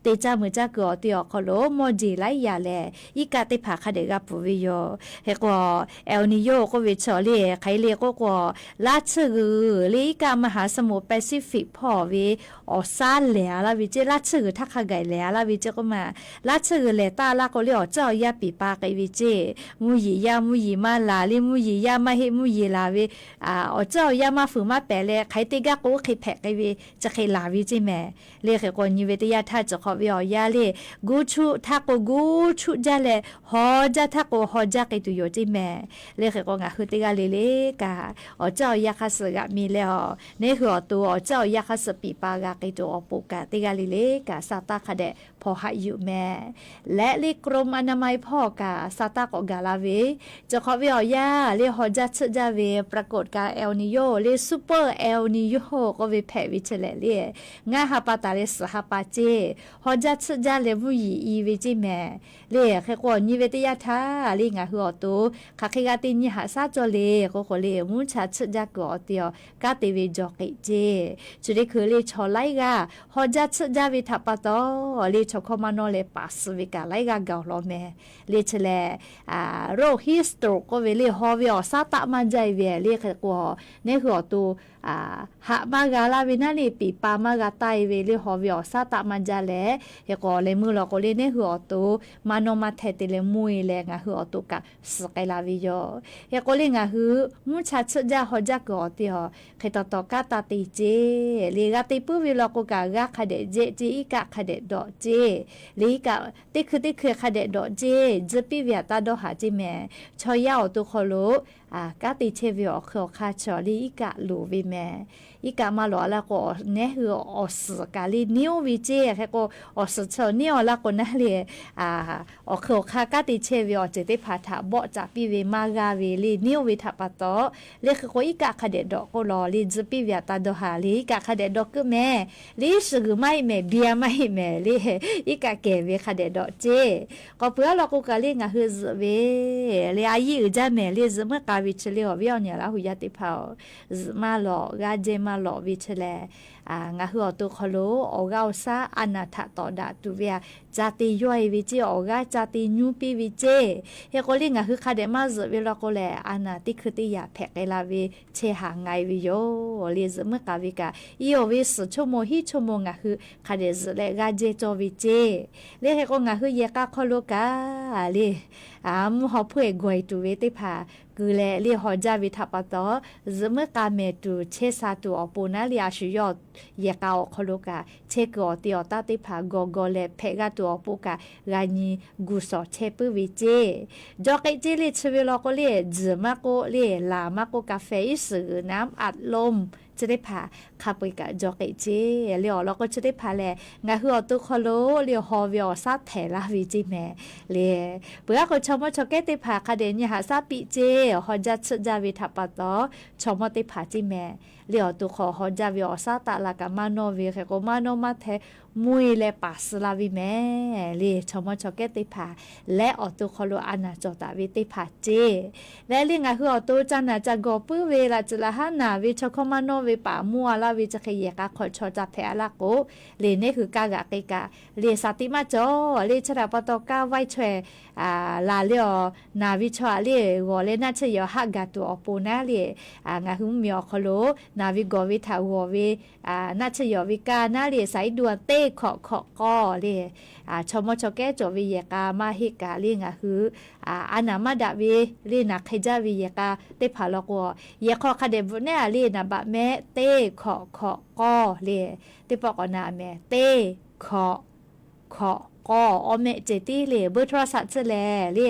te caˇ mui caˇ kuiˬ awˬ te awˬ hk'aw lo mawˇ jeˬ laiˉ yaˇ lehˬ, iˉ kaˆ teˇ hpaˍ hk'a dehꞈ g'a pfuhˍ ve yoˬ. Hk'e k'o, El Niño k'oˆ ve chaw le hk'aˬ hk'e le k'oˆ k'o, laˇ tsuhˇ g'uiˬ le iˉ kaˆ มหาสมุทรแปซิฟิก hpawˇ ve awˬ shaˉ lehˬ a laˇ ve ceˇ, laˇ tsuhˇ g'uiˬ htaˇ hk'a gaˬ lehˬ a laˇ ve ceˇ k'oˆ ma. Laˇ tsuhˇ g'uiˬ lehˬ taˇ laˇ k'o le awˬ caˇ awˬ yaˇ piˍ pa k'ai ve ceˇ. Mvuhˇ yeˬ yaˇ mvuhˇ yeˬ maˇ laˬ le, mvuhˇ yeˬ yaˇ maˇ heˆ mvuhˇ yeˬ laˬ ve, awˬ caˇ awˬ yaˇ maˇ fuiˍ maˇ pehˍ leh hk'aˬ hk'e te gaˇ k'o oˇ hk'e hpehꞈ k'ai ve chi hk'e laˬ ve ceˇ mehˍ. Le hk'e k'o nyi ve teˇ yanˇ htaˇ cawˬ hk'awꞈ ve awˬ yanˇ le, guˇ chuˆ htaˇ k'o guˇ chuˆ jaˇ leh, haw jaˇ htaˇ k'o haw jaˇ k'ai tuˬ yoˬ ceˇ mehˍ. Le hk'e k'o ngaˬ hui teˇ g'aˇ le le kaꞈ, awˬ caˇ awˬ yaˇ hk'aˇ suh g'aꞈ mi leh a, neˇ hui awˬ to awˬ caˇ awˬ yaˇ hk'aˇ suh piˍ pa g'a k'ai tuˬ awˬ pon kaꞈ teˇ g'aˇ le le kaꞈ sa taˇ hk'a dehꞈ hpawnˬ haꞈ yuˬ mehˍ. Leh le กรมอนามัย hpawˇ kaꞈ sa taˇ k'awꞈ gaˬ la ve, cawˬ hk'awꞈ ve awˬ yanˇ le haw jaˇ tsuhˆ jaˇ ve ปรากฏการณ์ El Niño le Super El Niño k'oˆ ve hpehꞈ ve chi lehˬ le, ngaˇ ha pa taˍ leh suhˍ ha pa ceˇ, haw jaˇ tsuhˆ jaˇ leh mvuhˇ yeˬ i ve ceˇ mehˍ. Le hk'e k'o nyi ve teˇ yanˇ htaˇ le ngaˬ hui awˬ to hk'aˬ hk'e g'a te nyi haꞈ shaˉ cawˇ le k'oˆ k'o le, mvuhˇ cha tsuhˆ jaˇ kuiˬ awˬ te awˬ kanˉ te ve jaw k'eꞈ ceˇ. Chi teˇ hkui le chaw laiˉ g'aˇ haw jaˇ tsuhˆ jaˇ ve htaꞈ pa taw, le chaw hkawˇ maˇ nawˇ leh paˍ suh ve kaꞈ laiˉ g'aˇ gaˬ awˬ lawn mehˍ. Le chi lehˬ, โรคฮีทสโตรก k'oˆ ve le haw ve awˬ shaˉ taˆ maˇ jaˇ e ve le hk'e k'o, neˇ hui awˬ to haꞈ maˇ g'a laˇ ve naˉ le piˍ pa maˇ g'a taˇ e ve le haw ve awˬ shaˉ taˆ maˇ jaˇ leh, hk'e k'o leh meuˇ law k'o le neˇ hui awˬ to maˇ nawˇ maˇ hteh te leh mvuhˇ e leh ngaˬ hui awˬ to kaꞈ suhˍ k'ai la ve yoˬ. Hk'e k'o le ngaˬ hui mvuhˇ cha tsuhˆ jaˇ haw jaˇ kuiˬ awˬ te awˬ hk'e taw taw kanˉ taˇ te ceˇ. Le g'a te puiˉ ve law k'o kaꞈ g'aˇ hk'a dehꞈ jehˆ ceˇ, iˉ kaˆ hk'a dehꞈ dawꞈ ceˇ. Le iˉ kaˆ teˇ hkui teˇ hkui hk'a dehꞈ dawꞈ ceˇ, tzuhˇ piˇ ve htaꞈ taˇ dawˇ haˍ ceˇ mehˍ. Chaw yaˇ awˬ to hk'aw lo kanˉ te chehˇ ve awˬ hk'e awˬ hk'aˇ chaw le iˉ kaˆ loˍ ve mehˍ. Iˉ kaˆ maˇ loˍ a laˇ k'o, neˇ hui awˬ suhˍ kaꞈ le neˇ oˇ ve ceˇ. Hk'e k'o, awˬ suhˍ chaw neˇ awˬ laˇ k'o naˉ le, awˬ hk'e awˬ hk'aˇ kanˉ te chehˇ ve awˬ ceuˬ teˇ hpaˍ htaꞈ bawˆ caꞈ piˇ ve maˇ g'a ve le neˇ oˇ ve htaꞈ pa taw, le hk'e k'o iˉ kaˆ hk'a dehꞈ dawꞈ k'oˆ law le tzuhˇ piˇ ve htaꞈ taˇ dawˇ haˍ le iˉ kaˆ hk'a dehꞈ dawꞈ keuˆ mehˍ. Le suhˍ g'uiˬ maˇ heˆ mehˍ, biˇ a maˇ heˆ mehˍ le, iˉ kaˆ kehˬ ve hk'a dehꞈ dawꞈ ceˇ. K'awꞈ peuˬ a law k'o kaꞈ le ngaˬ hui zuhꞈ ve le a yiˇ uiˍ jaˇ mehˍ le zuhꞈ meuˇ k'a ve chi le awˬ viˉ awˬ nyi Laˇ huˍ yaˇ teˇ hpaˍ-oˬ, zuhꞈ maˇ lawꞈ g'aˇ jehˇ maˇ lawꞈ ve chi lehˬ, ngaˬ hui awˬ to hk'aw lo awˬ g'aˇ awˬ shaˉ a naˍ htaꞈ tawˍ daꞈ tuˬ ve a ca te yawˇ e ve ceˇ, awˬ g'aˇ ca te nyuˇ piˇ ve ceˇ. Hk'e k'o le ngaˬ hui hk'a dehꞈ maˇ zuhꞈ ve law k'o lehˬ, a naˍ teˇ hkui teˇ yaꞈ hpehꞈ k'ai la ve chehˇ haˍ nga e ve yoˬ. Le zuhꞈ meuˇ k'a ve kaꞈ, i awˬ ve suhˍ ชั่วโมง hiˉ ชั่วโมง ngaˬ hui hk'a dehꞈ zuhꞈ leh g'aˇ jehˇ cawˇ ve ceˇ. Le hk'e k'o ngaˬ hui yehˬ k'a hk'aw lo kaꞈ le, mvuhˇ haw hpfuhˇ e gawˬ e tuˬ ve teˇ hpaˍ keu leh le haw jaˇ ve htaꞈ pa taw, zuhꞈ meuˇ k'a mehˍ tuˬ chehˇ sha tuˬ awˬ pon naˉ le a shu yawˇ yehˬ k'a awˬ hk'aw lo kaꞈ chehˇ kuiˬ awˬ te awˬ taˇ teˇ hpaˍ gawˬ gawˬ leh hpehꞈ g'a tuˬ awˬ pon kaꞈ g'a nyi gu shawˍ chehˇ puiˉ ve ceˇ. Jaw k'eꞈ ceˇ le chi ve law k'o le, tzuhˬ maˇ k'oˆ le, laˬ maˇ k'oˆ, กาแฟ iˉ suhˍ g'uiˬ น้ำอัดลม chi teˇ hpaˍ hk'a peu-eˬ kaꞈ jaw k'eꞈ ceˇ. Le awˬ lawn k'o chi teˇ hpaˍ lehˬ ngaˬ hui awˬ to hk'aw lo le haw ve awˬ shaˉ htehˍ laˇ ve ceˇ mehˍ. Le peuˬ a k'o chaw mawˇ chaw kehˉ teˇ hpaˍ hk'a dehꞈ nyi haꞈ shaˉ piˇ ceˇ. Haw jaˇ tsuhˆ jaˇ ve htaꞈ pa taw, chaw mawˇ teˇ hpaˍ ceˇ mehˍ. Le awˬ to hk'aw haw jaˇ ve awˬ shaˉ taˆ la kaꞈ maˇ nawˇ ve hk'e k'o maˇ nawˇ maˇ hteh mvuhˇ e leh paˍ suh la ve mehˍ. Le chaw mawˇ chaw kehˉ teˇ hpaˍ leh awˬ to hk'aw lo a naˍ cawˬ taˍ ve teˇ hpaˍ ceˇ. Leh le ngaˬ hui awˬ to ca naˍ ca gawˬ puiˉ ve laꞈ ceuˬ laꞈ haˉ naˍ ve chaw hkawˇ maˇ nawˇ ve paˍ mvuhˇ a laˇ ve chi hk'e yehˬ k'a hk'aw chaw ca hpehꞈ a laˇ k'o, le neˇ hui kaˇ g'aꞈ k'e kaꞈ le shaˍ tiꞈ maˇ cawˬ. Le chi htaꞈ pa taw kaˇ vaiˇ chaweh laˬ le awˬ naˍ ve chaw aꞈ le g'awˬ leh naˆ tsuhˇ yawˬ haˆ gaˬ tuˬ awˬ pon naˉ le, ngaˬ hui mvuhˇmiˬ awˬ hk'aw lo naˍ ve gawˬ ve htaꞈ g'awˬ ve naˆ tsuhˇ yawˬ ve kaˇ naˉ le สายด่วน teˇ hkawꞈ hkawꞈ k'awˇ le, chaw mawˇ chaw kehˉ cawˬ ve yehˬ k'a maˇ heˆ kaꞈ le ngaˬ hui a naˍ maˇ daꞈ ve le naˍ hk'e jaˇ ve yehˬ k'a teˇ hpaˍ law k'o, yehˬ hk'aw hk'a dehꞈ bvuhꞈ nehˉ a le naˍ baꞈ mehˆ teˇ hkawꞈ hkawꞈ k'awˇ le, teˇ pawˆ k'awꞈ naˍ mehˍ teˇ hkawꞈ hkawꞈ k'awˇ awˬ mehˆ cehˬ tiˉ le beuˇ htawˇ shaꞈ tsuhˇ lehˬ le,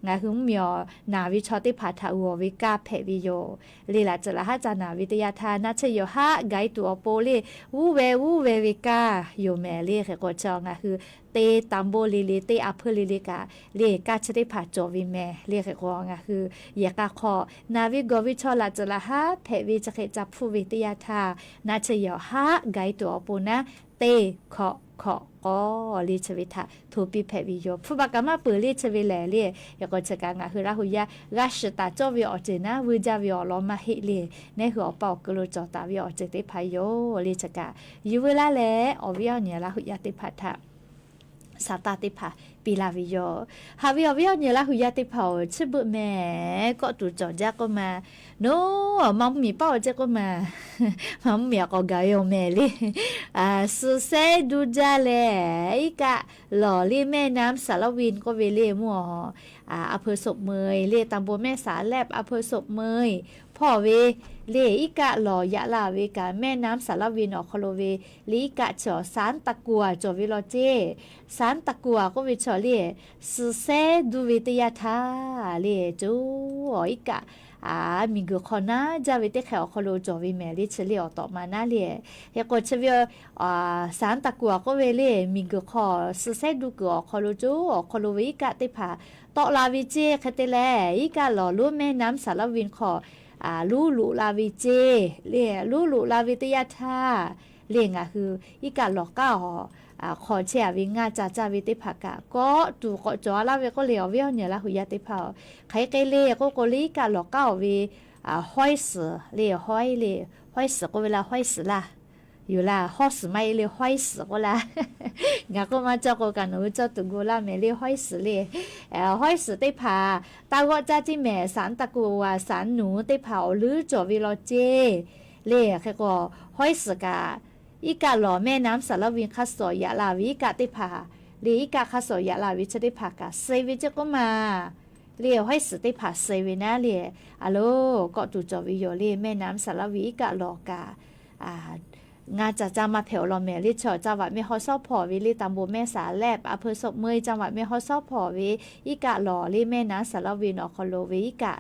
ngaˬ hui mvuhˇmiˬ awˬ naˍ ve chaw teˇ hpaˍ htaꞈ g'awˬ ve kaˇ hpehꞈ ve yoˬ. Le laꞈ ceuˬ laꞈ haˉ ca naˍ ve teˇ yanˇ htaˇ naˆ tsuhˇ yawˬ haˆ gaˬ e tuˬ awˬ pon le, uˉ veh uˉ veh ve kaˇ yoˬ mehˍ. Le hk'e k'o chi ngaˬ hui teˇ ตำบล le le teˇ อำเภอ le le kaꞈ le kaˇ chi teˇ hpaˍ cawˬ ve mehˍ. Le hk'e k'o ngaˬ hui yehˬ k'a hk'aw naˍ ve gawˬ ve chaw laꞈ ceuˬ laꞈ haˉ hpehꞈ ve chi hk'e ca hpfuhˇ ve teˇ yanˇ htaˇ naˆ tsuhˇ yawˬ haˆ gaˬ e tuˬ awˬ pon naˉ teˇ hkawꞈ hkawꞈ k'aw le chi ve htaꞈ hto piˇ hpehꞈ ve yoˬ. Hpu baꞈ kaꞈ maˇ peuˬ le chi ve lehˬ le. Yaꞈ k'o chi kaꞈ ngaˬ hui Laˇ hu yaˇ g'a shiˍ taˍ cawˇ ve awˬ ceuˬ naˉ vuiˇ jaˇ ve awˬ lawn maˇ heˆ le. Neˉ hui awˬ pa awˬ kuiˬ lo cawˬ taˍ ve awˬ ceuˬ teˇ hpaˍ yoˬ le. Chi kaꞈ yehˬ veu laˇ leh awˬ viˉ awˬ nyi Laˇ hu yaˇ teˇ hpaˍ htaꞈ saˍ taˇ teˇ hpaˍ piˇ laˇ ve yoˬ. Haꞈ ve awˬ viˉ awˬ nyi Laˇ hu yaˇ teˇ hpaˍ-oˬ, chi beuꞈ mehˍ kawˆ tuˬ cawˬ jaˇ k'oˆ ma. Noˉ, maˇ mvuhˇ miˬ paˆ-oˬ ceˇ k'oˆ ma, maˇ mvuhˇ miˬ a k'awꞈ gaˬ ve awˬ mehˍ le. Suhˍ sehˉ duˇ jaˇ leh, iˉ kaˆ lawˬ le แม่น้ำสาละวิน k'oˆ ve le mvuhˇ a, อำเภอศพเมย le ตำบลแม่สาแลบ อำเภอศพเมย hpawˇ ve le, iˉ kaˆ lawˬ yaꞈ la ve kaꞈ แม่น้ำสาละวิน awˬ hk'aw lo ve le iˉ kaˆ chi awˬ ศาลตะกัว cawˬ ve law ceˇ. ศาลตะกัว k'oˆ ve chaw le, suhˍ sehˉ duˇ ve teˇ yanˇ htaˇ le, co awˬ iˉ kaˆ miˬguiˬ hk'aw naˉ jaˇ ve teˇ hkeh awˬ hk'aw lo cawˬ ve mehˍ le chi le awˬ tawꞈ ma naˉ le. Hk'e k'o chi ve ศาลตะกัว k'oˆ ve le, miˬguiˬ hk'aw suhˍ sehˉ duˇ kuiˬ awˬ hk'aw lo co awˬ hk'aw lo ve iˉ kaˆ teˇ hpaˍ tawˆ la ve ceˇ. Hk'e te leh iˉ kaˆ lawˬ lonˉ แม่น้ำสาละวิน hk'aw luˉ loꞈ la ve ceˇ le. Luˉ loꞈ la ve teˇ yanˇ htaˇ le, ngaˬ hui iˉ kaˆ lawˬ k'aˉ awˬ hk'aw chehˇ a ve ngaˇ ca caˇ ve teˇ hpaˍ kaꞈ kawˆ tuˬ k'awꞈ cawˬ a laˇ ve k'oˆ le, awˬ viˉ awˬ nyi Laˇ hu yaˇ teˇ hpaˍ-oˬ, hk'aˬ hk'e le k'oˆ k'o le, iˉ kaˆ lawˬ k'aˉ awˬ ve ห้อยเสือ le, ห้อย le, ห้อยเสือ k'oˆ ve laˇ, ห้อยเสือ laˇ yoˬ laˇ, ห้อยเสือ maˇ heˆ le, ห้อยเสือ k'oˆ laˇ. Ngaˬ k'oˆ maˇ cawˇ k'o kaꞈ nawˬ hui cawˇ tuˬ gu laˇ mehˍ le, ห้อยเสือ le. ห้อยเสือ teˇ hpaˍ taˇ g'awˆ caˇ ceˇ mehˍ, ศาลตะกัว สารหนู teˇ hpaˍ awˬ leuˉ cawˬ ve law ceˇ le. Hk'e k'o ห้อยเสือ kaꞈ iˉ kaˆ lawˬ แม่น้ำสาละวิน hk'aˇ suh yaꞈ la ve iˉ kaˆ teˇ hpaˍ le, iˉ kaˆ hk'aˇ suh yaꞈ la ve chi teˇ hpaˍ kaꞈ suh ve ceˇ k'oˆ ma le, ห้อยเสือ teˇ hpaˍ suh ve naˉ le. A lo, kawˆ tuˬ cawˬ ve yoˬ le, แม่น้ำสาละวิน iˉ kaˆ lawˬ kaꞈ ngaˇ ca caˇ maˇ hpehꞈ awˬ lawn mehˍ le. Chaw จังหวัดแม่ฮ่องสอน hpawˇ ve le, ตำบลแม่สาแลบ อำเภอศพเมย จังหวัดแม่ฮ่องสอน hpawˇ ve iˉ kaˆ lawˬ le แม่น้ำสาละวิน awˬ hk'aw lo ve iˉ kaˆ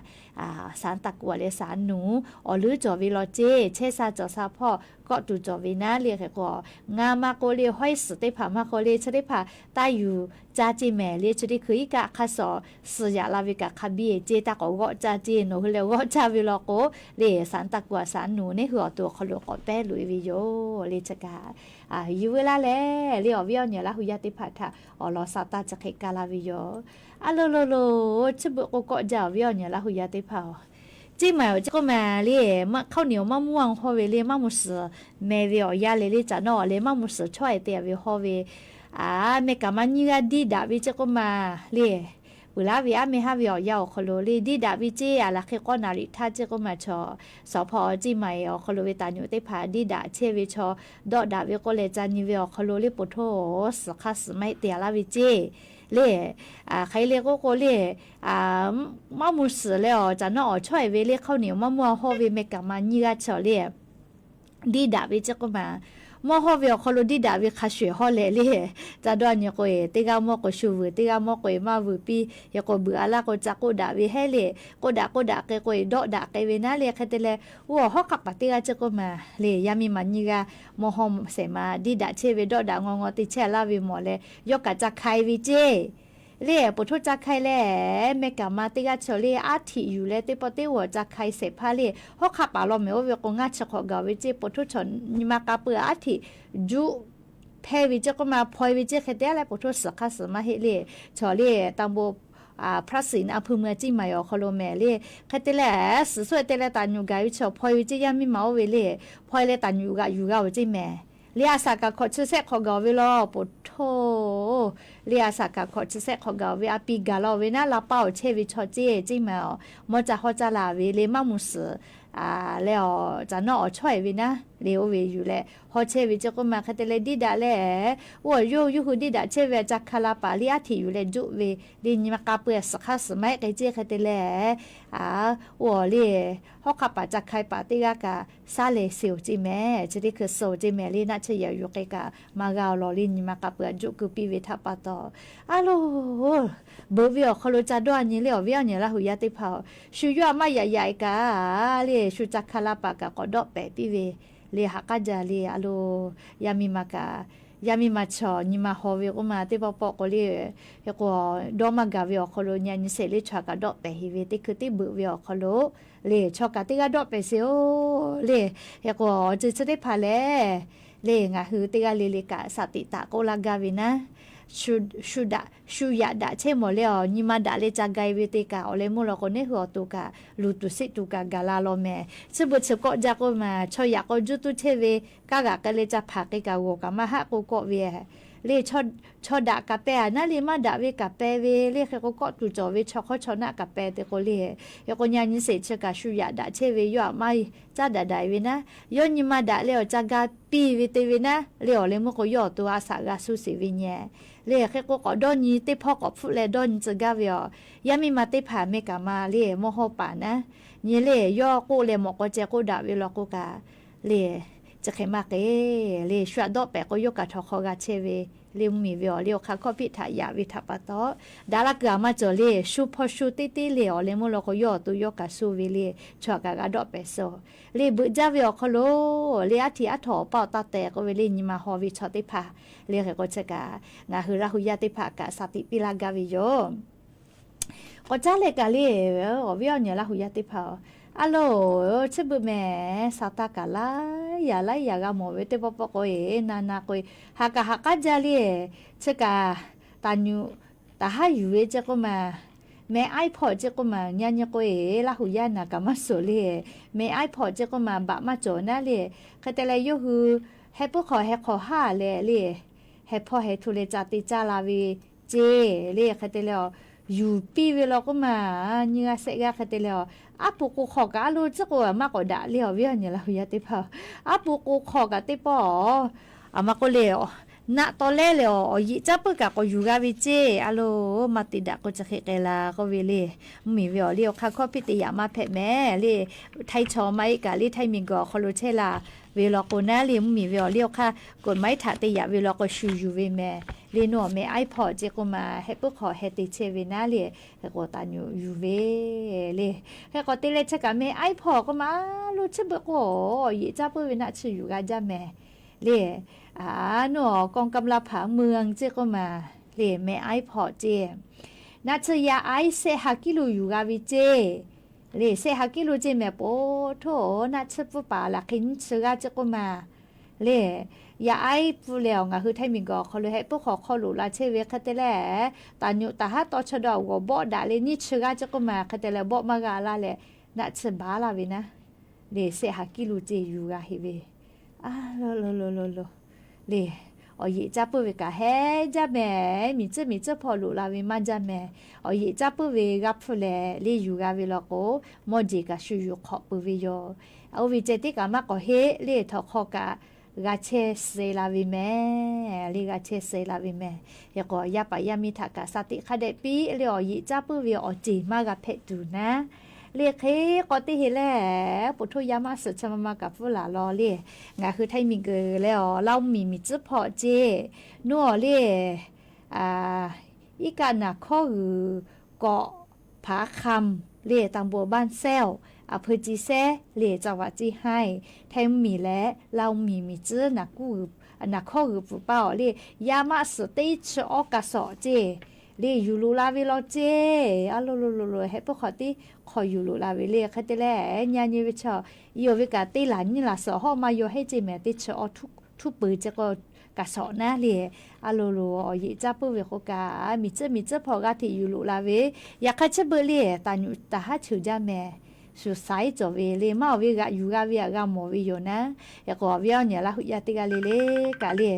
ศาลตะกัว le สารหนู awˬ leuˉ cawˬ ve law ceˇ. Chehˇ sha cawˬ sha hpawˇ kawˆ tuˬ cawˬ ve naˉ le. Hk'e k'o ngaˬ maˇ k'oˆ le, ห้อยเสือ teˇ hpaˍ maˇ k'oˆ le, chi teˇ hpaˍ taˇ yuˬ caˇ ceˇ mehˍ le. Chi teˇ hkui iˉ kaˆ hk'aˇ suh suh yaꞈ la ve kaꞈ hk'a biˇ ceˇ, taˇ k'awꞈ g'awˆ caˇ ceˇ. Nawˬ hui leh g'awˆ caˇ ve law k'o le, ศาลตะกัว สารหนู neˉ hui awˬ to awˬ hk'aw lo k'awꞈ pehˉ loꞈ e ve yoˬ le. Chi kaꞈ yehˬ veu laˇ leh le, awˬ viˉ awˬ nyi Laˇ hu yaˇ teˇ hpaˍ htaꞈ awˬ lawn sha taˇ chi hk'e kaˇ laˇ ve yoˬ. A lo lo lo, chi beuꞈ k'o kawˆ jaˇ, awˬ viˉ awˬ nyi Laˇ hu yaˇ teˇ hpaˍ-oˬ, ceˇ maˬ-oˬ ceˇ k'oˆ ma le, hk'aˇ nawˬ maˇ mvuhˇ a hawˇ ve le, maˇ mvuh suhˍ meh ve awˬ yanˇ le le, caꞈ nawˉ awˬ leh maˇ mvuh suhˍ chaweh te a ve hawˇ ve, a, meh kaꞈ maˇ nyiˇ g'aˇ diˇ daꞈ ve ceˇ k'oˆ ma le. Peuˬ laˉ ve aˉ meh haˉ ve awˬ yanˇ awˬ hk'aw lo le diˇ daꞈ ve ceˇ. A laˬ hk'e k'awˇ naˍ riꞈ htaˇ ceˇ k'oˆ ma, chaw suhˍ hpawˇ ceˇ maˬ-e awˬ hk'aw lo ve taˍ nyuꞈ teˇ hpaˍ diˇ daꞈ chehˇ ve chaw, dawˆ daꞈ ve k'oˆ leh ca nyi ve awˬ hk'aw lo le, po htoˇ suhˍ hk'aˇ suhˍ maˇ heˆ te a laˇ ve ceˇ le. Hk'aˬ hk'e le k'oˆ k'o le, maˇ mvuh suhˍ leh awˬ caꞈ nawˉ awˬ chaweh ve le, hk'aˇ nawˬ maˇ mvuhˇ a hawˇ ve meh kaꞈ maˇ nyiˇ g'aˇ chaw le diˇ daꞈ ve ceˇ k'oˆ ma. Mvuhˇ hawˇ ve awˬ hk'aw lo diˇ daꞈ ve hk'a shuˍ hawˇ leh le, ca dawˇ a nyi k'o-e, teˇ g'aˇ mawˇ k'o shu vuiˬ, teˇ g'aˇ mawˇ k'o-e maˇ vuiˬ piˇ. Hk'e k'o beuꞈ a laˇ k'o ca k'oˆ daꞈ ve hehˉ le. K'oˆ daꞈ k'oˆ daꞈ hk'e k'o-e dawˆ daꞈ k'ai ve naˉ le. Hk'e te leh, oˇ awˬ hawˉ hk'aˆ paˍ teˇ g'aˇ ceˇ k'oˆ ma le, yaˇ miˇ ma nyiˇ g'aˇ mvuhˇ hawˇ shehˍ ma diˇ daꞈ chehˇ ve dawˆ daꞈ ngaw ngaw te chehˇ a laˇ ve mawˬ leh, yawˇ kaꞈ ca hk'ai ve ceˇ le. Po htoˇ ca hk'ai leh, meh kaꞈ ma teˇ g'aˇ chaw le aˉ htiꞈ yuˬ leh teˇ pawˆ teˇ g'awˬ ca hk'ai shehˍ hpaˇ le, hawˉ hk'aˆ paˍ law mehˍ oˇ ve k'o ngaˇ chi hk'awꞈ gaˬ ve ceˇ. Po htoˇ chaw nyi ma k'a peu-eˬ aˉ htiꞈ juˆ hpehˇ ve ceˇ k'oˆ ma, hpaw e ve ceˇ. Hk'e te a leh po htoˇ suhˍ hk'aˇ suhˍ maˇ heˆ le. Chaw le ตำบล พระสิงห์ อำเภอเมือง ceˇ maˬ-e awˬ hk'aw lo mehˍ le. Hk'e te leh, suhˍ suhˆ te leh taˍ nyuꞈ gaˬ ve chaw hpaw e ve ceˇ, yaˇ miˇ ma oˇ ve le, hpaw e leh taˍ nyuꞈ g'aꞈ yuˬ g'a ve ceˇ mehˍ le. A shaꞈ kaꞈ hkawꞈ chi sehˆ hk'awꞈ gaˬ ve law, po htoˇ le. A shaꞈ kaꞈ hkawꞈ chi sehˆ hk'awꞈ gaˬ ve a pi gaˬ la ve naˉ, la paˇ awˬ chehˇ ve chaw ceˇ, ceˇ maˬ-oˬ, mawˇ ca hawˇ caˇ la ve le, maˇ mvuh suhˍ leh awˬ caꞈ nawˉ awˬ chaweh ve naˉ le, oˇ ve yuˬ leh hawˇ chehˇ ve ceˇ k'oˆ ma. Hk'e te leh diˇ daꞈ leh, oˇ awˬ yawˇ hui diˇ daꞈ chehˇ ve a ca hk'aˇ la paˍ le aˉ htiꞈ yuˬ leh juˆ ve le, nyi ma k'a peu-eˬ suhˍ hk'aˇ suhˍ maˇ heˆ k'ai ceˇ. Hk'e te leh, a, oˇ awˬ le, hawˉ hk'aˆ paˍ ca hk'ai paˍ teˇ g'aˇ kaꞈ saˉ leh suh-oˬ ceˇ mehˍ, chi teˇ hkui suh-oˬ ceˇ mehˍ le, naˆ chi yaꞈ yuˬ k'ai kaꞈ maˇ g'a awˬ lawn le, nyi ma k'a peu-eˬ juˆ keu piˇ ve htaꞈ pa taw, a lo, beuꞈ ve awˬ hk'aw lo ca dawˇ a nyi le, awˬ viˉ awˬ nyi Laˇ hu yaˇ teˇ hpaˍ-oˬ, shu yawˇ a maˇ yaꞈ yaꞈ e kaꞈ le, shu ca hk'aˇ la paˍ kaꞈ k'awꞈ dawˆ pehˍ piˇ ve le, haꞈ k'aˉ jaˇ le. A lo, yaˇ miˇ ma kaꞈ, yaˇ miˇ ma chaw nyi ma haw ve k'oˆ ma, teˇ pawˆ pawˆ k'o le, hk'e k'o dawˇ maˇ gaˬ ve awˬ hk'aw lo nyi a nyi shehˍ le, chaw kaꞈ dawˆ pehˍ heˍ ve teˇ hkui teˇ beuꞈ ve awˬ hk'aw lo le, chaw kaꞈ teˇ g'aˇ dawˆ pehˍ sheˍ-oˬ le. Hk'e k'o awˬ ceuˬ chi teˇ hpaˍ lehˬ, Le ngaˬ hui teˇ g'aˇ le le kaꞈ shaˍ tiꞈ taꞈ k'oˆ laˇ gaˇ ve naˉ, shu daꞈ, shu yaꞈ daꞈ chehˇ mawˬ leh awˬ nyi ma daꞈ leh ca ga-e ve te kaꞈ, awˬ leh meuˇ law k'o neˉ hui awˬ to kaꞈ luˬ tuˬ siˆ tuˬ kaꞈ gaˬ la law mehˍ. Chi beuꞈ chi kawˆ jaˇ k'oˆ ve maˬ, chaw yaꞈ k'aw juˇ tuˉ chehˇ ve kanˉ g'aꞈ k'ai leh ca hpanˍ k'ai kaꞈ g'awˬ kaꞈ maˇ haˆ k'oˆ kawˆ ve le. Chaw daꞈ kaꞈ peh-a naˉ le, maˇ daꞈ ve kaꞈ peh ve le. Hk'e k'o kawˆ tuˬ cawˬ ve chaw hk'awˇ chaw naˆ kaꞈ peh te k'o le, hk'e k'o nyi nyi sheˍ chi kaꞈ shu yaꞈ daꞈ chehˇ ve yawˇ aꞈ maˇ caˉ daꞈ daꞈ ve naˉ, yawˇ nyi ma daꞈ leh awˬ ca ga piˇ ve te ve naˉ le, awˬ leh meuˇ k'o yawˇ awˬ to a shaꞈ g'a suh sheˍ ve nyi le. Hk'e k'o k'awꞈ dawˇ nyi teˇ hpawˇ k'awꞈ hpfuhˆ leh dawˇ nyi tcuh gaˇ ve awˬ, yaˇ miˇ ma teˇ hpaˍ meh kaꞈ ma le mawˇ hawˇ paˍ naˉ, nyi le yawˇ k'oˆ leh mawꞈ k'aw ceh k'oˆ daꞈ ve law k'o kaꞈ le, chi hk'e maˇ k'e le, shu aꞈ dawˆ pehˍ k'o yawˇ kaꞈ htawnˍ hk'aw g'a chehˇ ve le. Mvuhˇmiˬ ve awˬ liˇ awˬ hk'aˇ hkawˇ hpiˆ htaꞈ yaꞈ ve htaꞈ pa taw, daꞈ la kuiˬ aꞈ maˇ cawˬ le. Shu hpaw shu teˇ teˇ le awˬ leh meuˇ law k'o yawˇ awˬ to yawˇ kaꞈ suh ve le, chaw kaꞈ g'a dawˆ pehˍ suh le. Beuꞈ jaˇ ve awˬ hk'aw lo le, aˉ htiꞈ aˉ htaw awˬ paˇ awˬ taˇ tehˬ k'oˆ ve le, nyi ma haw ve chaw teˇ hpaˍ le. Hk'e k'o chi kaꞈ ngaˬ hui Laˇ hu yaˇ teˇ hpaˍ kaꞈ shaˍ tiꞈ piˇ laˇ gaˇ ve yoˬ. K'awꞈ caˉ leh kaꞈ le, awˬ viˉ awˬ nyi Laˇ hu yaˇ teˇ hpaˍ-oˬ, a loˬ, chi beuꞈ mehˍ, sa taˇ kaꞈ laiˉ yaꞈ laiˉ yaꞈ g'a mawˬ ve teˇ pawˆ pawˆ k'o e, na na k'o e, ha kaꞈ ha k'aˉ jaˇ le. Chi kaꞈ taˍ nyuꞈ taˍ haˉ yuˬ ve ce k'oˆ maˬ, meh iPod ce k'oˆ maˬ, nyi nyi k'o e, Laˇ hu yaˇ naˬ kaꞈ maˇ suhˍ le. Meh iPod ce k'oˆ maˬ baꞈ maˇ cawˬ naˉ le. Hk'e te leh yawˇ hui heh puiˉ hk'awꞈ heh hk'awꞈ haˉ leh le, heh hpawˇ heh hto leh ca te caˇ la ve ce le. Hk'e te leh awˬ yuˬ piˇ ve law k'oˆ maˬ, nyi g'a shehˆ g'aˇ hk'e te leh awˬ, aˉ pu k'o hk'awꞈ kaꞈ a loˬ tcuhˉ k'o maˇ k'awꞈ daꞈ le. Awˬ viˉ awˬ nyi Laˇ hu yaˇ teˇ hpaˍ, aˉ pu k'o hk'awꞈ kaꞈ teˇ pawˆ, aˬ ma k'oˆ le, naˆ taw lehˉ leh awˬ, awˬ yeꞈ caˉ puiˉ kaꞈ k'awꞈ yuˬ g'a ve ce. A loˬ, maˇ te daꞈ k'o chi hk'e k'ai la k'oˆ ve le. Mvuhˇmiˬ ve awˬ liˇ awˬ hk'aˇ hkawˇ piˇ te yaꞈ maˇ hpehꞈ mehˍ le. Htaiˇ chaw maˇ heˆ kaꞈ le, htaiˇ miˬguiˬ awˬ hk'aw lo chehˇ la ve law k'o naˉ le, mvuhˇmiˬ ve awˬ liˇ awˬ hk'aˇ k'oꞈ maˇ heˆ htaꞈ te yaꞈ ve law k'o shu yuˬ ve mehˍ le. Nawˬ meh iPod ce k'oˆ maˬ heh puiˉ hk'awꞈ heh te chehˇ ve naˉ le, hk'e k'o taˍ nyuꞈ yuˬ ve le. Hk'e k'awꞈ te leh chi kaꞈ meh iPod k'oˆ maˬ a loˬ tcuhˉ beuꞈ k'o, awˬ yeꞈ caˉ puiˉ ve naˆ tsuhˇ yuˬ g'a jaˇ mehˍ le. A, nawˬ กองกำลังผาเมือง ce k'oˆ maˬ le, meh iPod ce, naˆ tsuhˇ yaˇ aiˉ shehˆ ha kiˉ lo yuˬ g'a ve ce le. Shehˆ ha kiˉ lo ce mehˍ po htoˇ, naˆ tsuhˇ pfuhˇ paˍ laˬ hk'e nyiˇ chi g'aˇ ce k'oˆ maˬ le. Yaˇ aiˉ pfuhˇ leh awˬ ngaˬ hui htaiˇ miˬguiˬ awˬ hk'aw lo heh puiˉ hk'awꞈ hk'aw loꞈ la chehˇ ve hk'e te leh, taˍ nyuꞈ taˍ haˉ taw chaw dawˇ g'awˬ bawˆ daꞈ leh nyiˇ chi g'aˇ ce k'oˆ maˬ, hk'e te leh bawˆ maˇ g'a laˇ leh naˆ tsuhˇ baˬ laˇ ve naˉ le, shehˆ ha kiˉ lo ce yuˬ g'a heˆ ve. A, lo lo lo lo lo le, awˬ yeꞈ caˉ puiˉ ve kaꞈ heˉ jaˇ mehˍ. Miˬ tcuhˉ miˬ tcuhˉ hpawˇ loꞈ la ve maˇ jaˇ mehˍ. Awˬ yeꞈ caˉ puiˉ ve g'a hpfuhˇ leh le yuˬ g'a ve law k'o, mawˇ jeˬ kaꞈ shu yuˬ hk'awꞈ peuˬ ve yoˬ. Oˇ ve ceh tiˉ kaꞈ maˇ k'awꞈ heˆ le, htawnˍ hk'aw kaꞈ g'a chehˇ suh la ve mehˍ le, g'a chehˇ suh la ve mehˍ. Hk'e k'o yaˇ paˍ yaˇ miˇ htaꞈ kaꞈ shaˍ tiꞈ hk'a dehꞈ piˇ le, awˬ yeꞈ caˉ puiˉ ve awˬ ceˬ maˇ g'a hpehꞈ tuˬ naˉ le. Hk'e k'awꞈ te heˆ leh, po htoˇ yaˇ maˇ suhˍ chi ma ma kaꞈ pfuhˇ laˬ law le. Ngaˬ hui htaiˇ miˬguiˬ leh awˬ Laˇ huˍ miˬ miˬ tcuhˉ hpawˇ ce, nawˬ le iˉ kaˆ naˍ hkawˇ g'uiˬ kawꞈ ผาคำ le, ตำบลบ้านแซว อำเภอจีแซ้ le, จังหวัดเชียงราย htaiˇ miˬ leh Laˇ huˍ miˬ miˬ tcuhˉ naˍ hkawˇ g'uiˬ pfuhˍ paˇ awˬ le, yaˇ maˇ suhˍ teˇ chi awˇ kaꞈ shawˍ ce le, yuˬ loꞈ la ve law ce. A lo lo lo lo, heh puiˉ hk'awꞈ teˇ hk'awꞈ yuˬ loꞈ la ve le. Hk'e te leh nyi nyi ve chaw, i awˬ ve kaꞈ teˇ laˬ nyiˇ laˬ suhˍ hawˉ maˇ yaw heˆ ce mehˍ, teˇ chi awˇ htuˉ peuˬ ce k'o kaꞈ shawˍ naˉ le. A lo lo, awˬ yeꞈ caˉ puiˉ ve k'o kaꞈ miˬ tcuhˉ miˬ tcuhˉ hpawˇ g'a hteꞈ yuˬ loꞈ la ve. Yaꞈ hk'aˇ chi beuꞈ le, taˍ nyuꞈ taˍ haˉ cheuˬ jaˇ mehˍ. Shuˍ saiˉ cawˬ ve le, maˇ awˬ ve g'aꞈ yuˬ g'a ve aꞈ g'a mawˬ ve yoˬ naˉ. Hk'e k'o awˬ viˉ awˬ nyi Laˇ huˍ yaˇ teˇ g'aˇ le le kaꞈ le,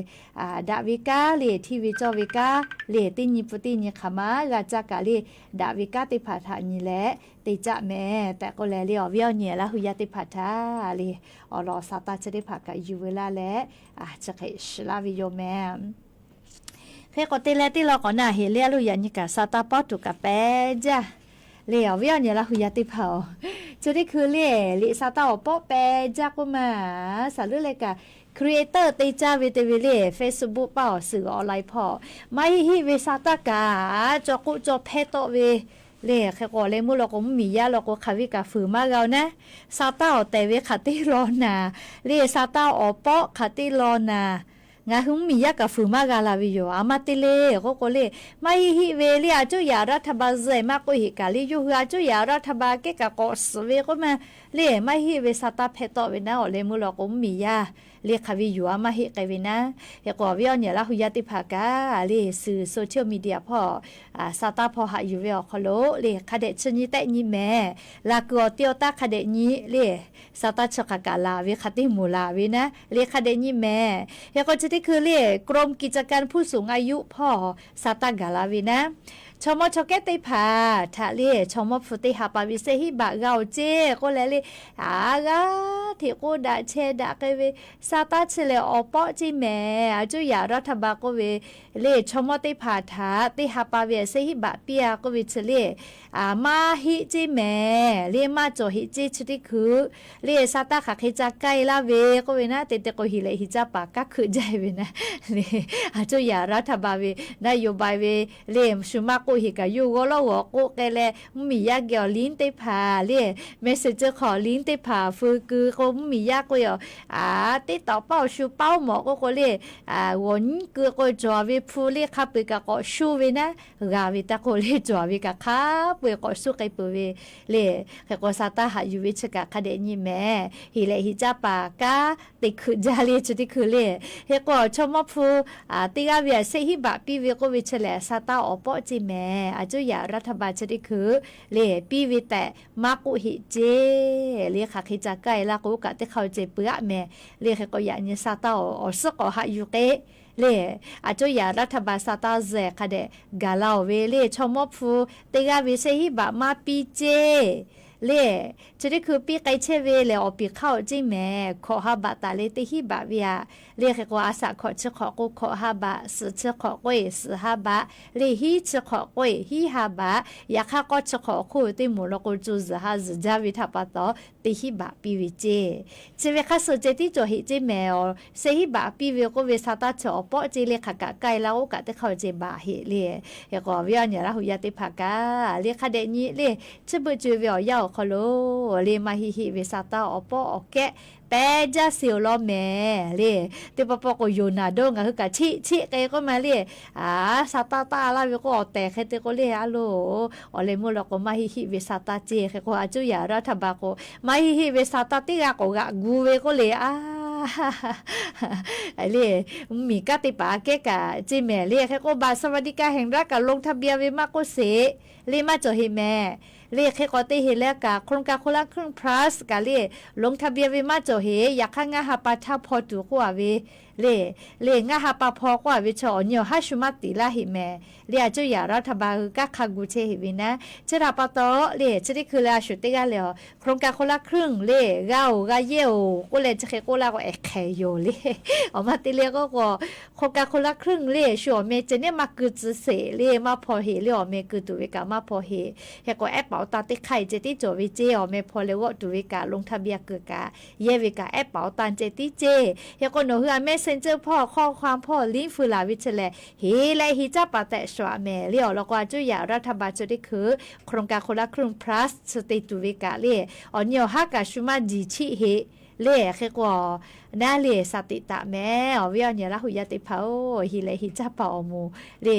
daꞈ ve kanˉ le, hteˇ ve cawˇ ve kanˉ le, teˇ nyi pun teˇ nyi hk'aˬ ma g'a caˇ kaꞈ le, daꞈ ve kanˉ teˇ hpaˍ htaꞈ nyi leh te caˆ mehˍ tehꞈ k'oˆ leh le, awˬ viˉ awˬ nyi Laˇ huˍ yaˇ teˇ hpaˍ htaꞈ le, awˬ lawn sa taˇ chi teˇ hpaˍ kaꞈ yuˬ ve laˇ leh, chi hk'e shiˍ laˇ ve yoˬ mehˍ. Hk'e k'awꞈ te leh teˇ lawn k'awꞈ na heˆ le, a loˬ yaꞈ nyi kaꞈ sa taˇ pawˆ tuˬ kaꞈ pehˬ jaˇ le, awˬ viˉ awˬ nyi Laˇ huˍ yaˇ teˇ hpaˍ-oˬ. Chi teˇ hkui le, liꞈ sa taˇ awˬ pawˆ pehˬ jaˇ k'oˆ maˬ, saˍ leuˉ leh kaꞈ creator te caˇ ve te ve le, Facebook paˇ awˬ suhˍ online hpawˇ maˇ heˆ heˆ ve sa taˇ kaꞈ caw k'oˆ caw hpehˇ tawˆ ve le. Hk'e k'o leh meuˇ law k'o mvuhˇmiˬ yaˇ law k'o hk'aˬ ve kaꞈ fuiˍ maˇ g'a-oˬ naˉ. Sa taˇ awˬ tehˬ ve hk'aˬ teˇ lawn naˍ le, sa taˇ awˬ pawˆ hk'aˬ teˇ lawn naˍ Ngaˬ hui mvuhˇmiˬ yaˇ kaꞈ fuiˍ maˇ g'a la ve yoˬ. A ma te le k'oˆ k'o le, maˇ heˆ heˆ ve le, a coˇ yaꞈ รัฐบาล zuhꞈ maˇ k'oˆ heˆ kaꞈ le, yawˇ hui a coˇ yaꞈ รัฐบาล kehˉ kaꞈ k'awꞈ suhˍ ve k'oˆ ma le, maˇ heˆ heˆ ve sa taˇ hpehˇ tawˆ ve naˉ, awˬ leh meuˇ law k'o mvuhˇmiˬ yaˇ le hk'aˬ ve yoˬ a maˇ heˆ k'ai ve naˉ. Hk'e k'o awˬ viˉ awˬ nyi Laˇ hu yaˇ teˇ hpaˍ kaꞈ le suhˍ social media hpawˇ sa taˇ hpawˇ haꞈ yuˬ ve awˬ hk'aw lo le hk'a dehꞈ chi nyi tehˆ nyi mehˍ. Laˬ kuiˬ awˬ te awˬ taˇ hk'a dehꞈ nyi le, sa taˇ chi hk'aˬ kaꞈ laˬ ve hk'a teˇ moˍ laˬ ve naˉ le hk'a dehꞈ nyi mehˍ. Hk'e k'o chi teˇ hkui le กรมกิจการผู้สูงอายุ hpawˇ sa taˇ gaˬ la ve naˉ, chaw mawˇ chaw kehˉ teˇ hpaˍ htaꞈ le chaw mawˇ hpu teˇ ha pa ve เซต hiˉ baꞈ g'a-oˬ ceˇ k'oˆ leh le, a g'aˇ hteꞈ k'oˆ daꞈ chehˇ daꞈ k'ai ve sa taˇ chi lehˬ awˬ pawˆ ceˇ mehˍ. A coˇ yaꞈ รัฐบาล k'oˆ ve le chaw mawˇ teˇ hpaˍ htaꞈ teˇ ha pa ve เซต hiˉ baꞈ piˇ-a k'oˆ ve chi le, a maˇ heˆ ceˇ mehˍ le, maˇ cawˬ heˆ ceˇ. Chi teˇ hkui le sa taˇ hk'aˬ hk'e ca k'ai laˇ ve k'oˆ ve naˉ, te te k'o heˍ leh heˍ caˇ paˍ kanˉ hkui jaˇ ve naˉ le, a coˇ yaꞈ รัฐบาล ve นโยบาย ve le shu maˇ k'oˆ heˆ kaꞈ yawˇ g'awˇ lawˉ g'awˬ k'oˆ k'ai leh, mvuhˇmiˬ yaˇ geh awˬ ลิงก์ teˇ hpaˍ le, Messenger hk'aw awˬ ลิงก์ teˇ hpaˍ feu keu k'o mvuhˇmiˬ yaˇ k'oˆ-a, a teˇ taw paoˇ shu paoˇ mawˬ k'oˆ k'o le, g'awˬ nyiˉ keu k'o cawˬ ve hpu le hk'a peu-eˬ kaꞈ k'awꞈ shu ve naˉ, g'a ve taˇ k'oˆ le cawˬ ve kaꞈ hk'a peu-eˬ k'awꞈ shu k'ai peuˬ ve le. Hk'e k'o sa taˇ haꞈ yuˬ ve chi kaꞈ hk'a dehꞈ nyi mehˍ. Heˍ leh heˍ caˇ paˍ kanˉ te hkui jaˇ le chi teˇ hkui le. Hk'e k'o chaw mawˇ hpu teˇ g'aˇ ve a เซต hiˉ baꞈ piˇ ve k'oˆ ve chi lehˬ sa taˇ awˬ pawˆ ceˇ mehˍ. A coˇ yaꞈ รัฐบาล chi teˇ hkui le piˇ ve tehꞈ maˇ k'oˆ heˆ ceˇ le, hk'aˬ hk'e ca k'ai laˇ k'o kaꞈ teˇ hk'aˇ-oˬ ceˇ peuˬ-aˆ mehˍ le. Hk'e k'o yaꞈ nyi sa taˇ awˬ suhˉ k'awꞈ haꞈ yuˬ k'e le, a coˇ yaꞈ รัฐบาล sa taˇ zuhꞈ hk'a dehꞈ gaˬ la-oˬ ve le chaw mawˇ hpu teˇ g'aˇ ve เซต hiˉ baꞈ maˇ piˇ ceˇ le. Chi teˇ hkui piˇ k'ai chehˇ ve lehˬ awˬ piˍ hk'aˇ-oˬ ceˇ mehˍ. Hkawꞈ ha baꞈ taˍ leh teˇ hiˉ baꞈ ve-aꞈ le. Hk'e k'o a shaꞈ hkawꞈ chi hk'awꞈ k'o hkawꞈ ha baꞈ, suhˍ chi hk'awꞈ k'o-eˬ suhˍ ha baꞈ le, hiˉ chi hk'awꞈ k'o-eˬ hiˉ ha baꞈ, yaꞈ hk'aˇ k'awˇ chi hk'awꞈ hk'oˆ ve teˇ moˍ law k'o co zuhˬ ha zuhˬ jaˇ ve htaꞈ pa taw teˇ hiˉ baꞈ piˇ ve ceˇ. Chi ve hk'a suh ceh tiˉ cawˬ heˆ ceˇ mehˍ. Awˬ เซต hiˉ baꞈ piˇ ve k'oˆ ve sa taˇ chi awˬ pawˆ ceˇ le, hk'aˬ kaꞈ k'ai laˇ k'o kaꞈ teˇ hk'aˇ-oˬ ceˇ baˬ heˆ le. Hk'e k'o awˬ viˉ awˬ nyi Laˇ hu yaˇ teˇ hpaˍ kaꞈ le hk'a dehꞈ nyi le, chi beuꞈ co-e ve awˬ yanˇ awˬ hk'aw lo le maˇ heˆ heˆ ve sa taˇ awˬ pawˆ awˬ kehˉ pehˇ jaˇ sheˍ-oˬ law mehˍ le. Teˇ pawˆ pawˆ k'o yonˍ naˍ dawˇ ngaˬ hui kaꞈ cheˆ cheˆ k'ai k'oˆ ma le, a sa taˇ taˇ laˇ ve k'o awˬ tehˬ hk'e te k'o le a loˬ, awˬ leh meuˇ law k'o maˇ heˆ heˆ ve sa taˇ ceˇ. Hk'e k'o a coˇ yaꞈ รัฐบาล k'o maˇ heˆ heˆ ve sa taˇ teˇ g'aˇ k'awꞈ g'aꞈ gu ve k'oˆ le a le, mvuhˇmiˬ kanˉ teˇ hpaˍ kehˉ kaꞈ ceˇ mehˍ le. Hk'e k'o บัตรสวัสดิการแห่งรัฐ kaꞈ ลงทะเบียน ve maˇ k'oˆ sheˍ le maˇ cawˬ heˆ mehˍ le. Hk'e k'awꞈ te heˆ leh kaꞈ โครงการคนละครึ่ง plus kaꞈ le ลงทะเบียน ve maˇ cawˬ heˆ. Yaꞈ hk'aˇ ngaˇ ha pa htaˇ hpaw tuˬ k'oˆ-a ve le, le ngaˇ ha pa hpaw k'oˆ-a ve chaw awˬ nyi awˬ haˉ shu maˇ tiˍ laˇ heˆ mehˍ le. A coˇ yaꞈ รัฐบาล hui kanˉ hk'a gu chehˇ heˆ ve naˉ. Chi htaꞈ pa taw le chi teˇ hkui leh a shu teˇ g'aˇ leh a โครงการคนละครึ่ง le g'a-oˬ g'a yehˇ-oˬ k'oˆ leh chi hk'e k'oˆ laˇ k'o ehˬ hk'ehꞈ yoˬ le. Awˬ ma te le k'oˆ k'o โครงการคนละครึ่ง le shu awˬ meh ceh neˉ maˇ keu tcuh sheˍ le maˇ hpaw heˆ le. Awˬ meh keu tuˬ ve kaꞈ maˇ hpaw heˆ. Hk'e k'o ehˉ paˍ awˬ tan teˇ hk'aˇ-e ceh tiˉ cawˬ ve ceˇ. Awˬ meh hpaw leh g'awˆ tuˬ ve kaꞈ ลงทะเบียน keu kaꞈ yehˇ ve kaꞈ ehˉ paˍ awˬ tan ceh tiˉ ceˇ. Hk'e k'o nawˬ hui a meh เมสเซนเจอร์ hpawˇ ข้อความ hpawˇ ลิงก์ feu laˬ ve chi lehˬ heˍ leh heˍ caˇ paˍ tehꞈ shuˍ-aꞈ mehˍ le. Awˬ lawn k'o a coˇ yaꞈ รัฐบาล chi teˇ hkui โครงการคนละครึ่ง plus chi te tuˬ ve kaꞈ le awˬ nyi awˬ haˉ kaꞈ shu maˇ jiˬ chiˆ heˆ le. Hk'e k'o naˉ le sa teꞈ taˍ mehˍ. Awˬ viˉ awˬ nyi Laˇ hu yaˇ teˇ hpaˍ-oˬ, heˍ leh heˍ caˇ paˍ awˬ moˍ le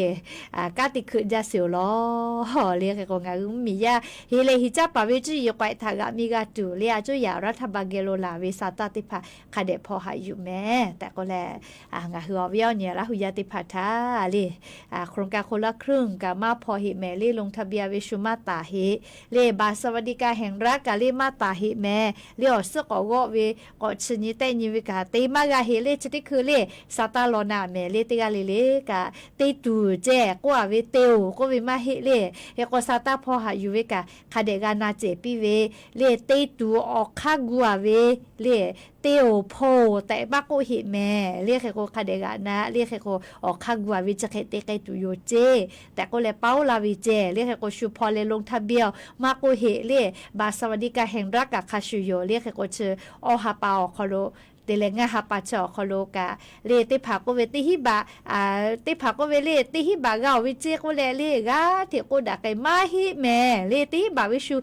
kanˉ te hkui jaˇ sheˍ-oˬ law le. Hk'e k'o ngaˬ hui mvuhˇmiˬ yaˇ heˍ leh heˍ caˇ paˍ ve cuˇ yiˍ k'awehꞈ htaꞈ g'aꞈ mi g'a tuˬ le a coˇ yaꞈ รัฐบาล geh lo laˬ ve sa taˇ teˇ hpaˍ hk'a dehꞈ hpaw haꞈ yuˬ mehˍ tehꞈ k'oˆ leh, ngaˬ hui awˬ viˉ awˬ nyi Laˇ hu yaˇ teˇ hpaˍ htaꞈ le โครงการคนละครึ่ง kaꞈ maˇ hpaw heˆ mehˍ le. ลงทะเบียน ve shu maˇ taˍ heˆ le. บัตรสวัสดิการแห่งรัฐ kaꞈ le maˇ taˍ heˆ mehˍ le. Awˬ suhˉ k'awꞈ g'awˆ ve k'awꞈ chi nyi tehˆ nyi ve kaꞈ te maˇ g'a heˆ le. Chi teˇ hkui le sa taˇ law naˍ mehˍ le. Teˇ g'aˇ le le kaꞈ te tuˬ ceh k'oˆ-a ve te-oˬ k'oˆ ve maˇ heˆ le. Hk'e k'o sa taˇ hpaw haꞈ yuˬ ve kaꞈ hk'a dehꞈ g'a na cehˬ piˇ ve le. Te tuˬ awˬ hk'aˇ gu-a ve le te-oˬ hpaw-oˬ tehꞈ maˇ k'oˆ heˆ mehˍ le. Hk'e k'o hk'a dehꞈ g'aꞈ na le. Hk'e k'o awˬ hk'aˇ gu-a ve chi hk'e te k'ai tuˬ yoˬ ceˇ tehꞈ k'oˆ leh paoˇ la ve ceh le. Hk'e k'o shu hpaw leh ลงทะเบียน maˇ k'oˆ heˆ le. บัตรสวัสดิการแห่งรัฐ kaꞈ hk'a shuˍ yoˬ le. Hk'e k'o chi awˇ ha pa awˬ hk'aw lo te leh ngaˇ ha pa chi awˬ hk'aw lo kaꞈ le teˇ hpaˍ k'oˆ ve teˇ hinˉ baꞈ, teˇ hpaˍ k'oˆ ve le teˇ hinˉ baꞈ g'a-oˬ ve ceˇ k'oˆ leh le g'aˇ hteꞈ k'oˆ daꞈ k'ai maˇ heˆ mehˍ le. Teˇ hinˉ baꞈ ve shu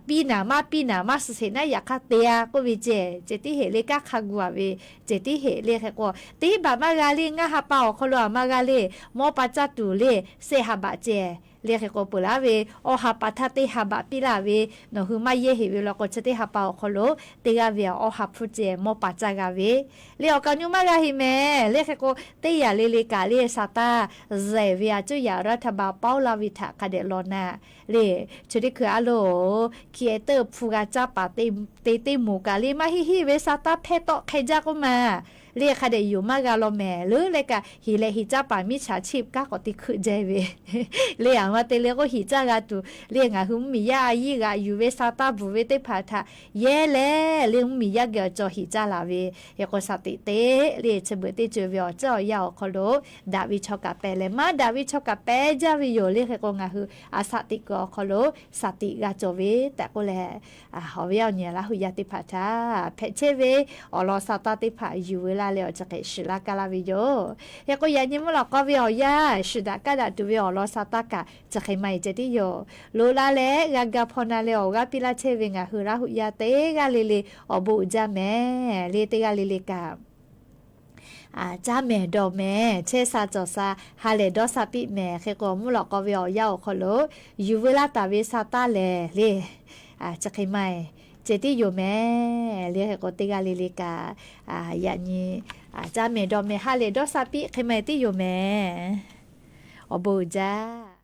piˇ naˍ maˇ piˇ naˍ maˇ suh sheˍ naˉ, yaꞈ hk'aˇ te-a k'oˆ ve ceh, ceh tiˉ heˍ le kanˉ hk'a gu-a ve, ceh tiˉ heˍ le hk'e k'o, teˇ baˬ maˇ g'a le, ngaˇ ha pa awˬ hk'aw lo a maˇ g'a le, mawˇ pa caˇ tuˬ le, shehˆ ha baꞈ ceh le hk'e k'o peuˬ laˇ ve, awˇ ha pa htaˇ teˇ ha baꞈ piˇ laˇ ve, nawˬ hui maˇ yehˇ heˍ ve law k'o chi teˇ ha pa awˬ hk'aw lo teˇ g'aˇ ve awˇ ha hpu ceh mawˇ pa caˇ g'a ve le. Awˬ kaˍ nyu maˇ g'a heˍ mehˍ le hk'e k'o, teˇ yaꞈ le le kaꞈ le Saˍtanˍ zehˬ ve a cuˇ yaꞈ รัฐบาล pawˇ laˇ ve htaꞈ hk'a dehꞈ law naˆ le. Chi teˇ hkui a loˍ, hkiˬ-e teuˆ hpu g'a caˇ paˍ te teˇ moˍ kaꞈ le maˇ heˆ heˆ ve Saˍtanˍ hpehˇ tawˆ hk'e jaˇ k'oˆ ma le, hk'a dehꞈ yoˬ maˇ g'a law mehˍ le. Leh kaꞈ heˍ leh heˍ caˇ paˍ มิจฉาชีพ kanˉ k'awꞈ te hkuˆ jehˇ ve le. A ma te le k'o, heˍ caˇ g'a tuˬ le ngaˬ hui mvuhˇmiˬ yaˇ a yiˇ g'aꞈ yuˬ ve Saˍtanˍ bvuhˬ ve teˇ hpaˍ htaꞈ yehˇ leh le mvuhˇmiˬ yaˇ geh awˬ cawˬ heˍ caˇ laˬ ve. Hk'e k'o, shaˍ tiꞈ te le chi beuꞈ teˇ ceuˬ ve awˬ ceuˬ awˬ yanˇ awˬ hk'aw lo daꞈ ve chaw kaꞈ pehˍ leh maˇ daꞈ ve chaw kaꞈ pehˍ jaˇ ve yoˬ le. Hk'e k'o, ngaˬ hui a shaˍ tiꞈ kuiˬ awˬ hk'aw lo shaˍ tiꞈ g'a cawˬ ve tehꞈ k'oˆ leh, awˬ viˉ awˬ nyi Laˇ huˍ yaˇ teˇ hpaˍ htaꞈ hpehꞈ chehˇ ve awˬ lawn Saˍtanˍ teˇ hpaˍ yuˬ veu laˇ leh awˬ chi hk'e shiˍ laˇ kaˇ laˇ ve yoˬ. Hk'e k'o, yaꞈ nyi mvuhˇ lawꞈ k'aw ve awˬ yanˇ shiˍ daꞈ kaˇ daꞈ tuˬ ve awˬ lawn Saˍtanˍ kaꞈ chi hk'e ma-e ceh tiˉ yoˬ. Loꞈ la leh g'a ga hpaw na leh awˬ g'aˇ piˇ laˇ chehˇ ve ngaˬ hui Laˇ huˍ yaˇ teˇ g'aˇ le le awˬ bon uiˍ jaˇ mehˍ le. Teˇ g'aˇ le le kaꞈ caˇ mehˍ dawˬ mehˍ, chehˇ sha cawˬ sha, ha lehˬ dawˇ sha piˇ mehˍ. Hk'e k'o, mvuhˇ lawꞈ k'aw ve awˬ yanˇ awˬ hk'aw lo yuˬ veu laˇ taˍ ve Saˍtanˍ lehˬ le, chi hk'e ma-e ceh tiˉ yoˬ mehˍ le. Hk'e k'o, teˇ g'aˇ le le kaꞈ yaꞈ nyi caˇ mehˍ dawˬ mehˍ, ha lehˬ dawˇ sha piˇ hk'e ma-e tiˉ yoˬ mehˍ. Awˬ bon uiˍ jaˇ.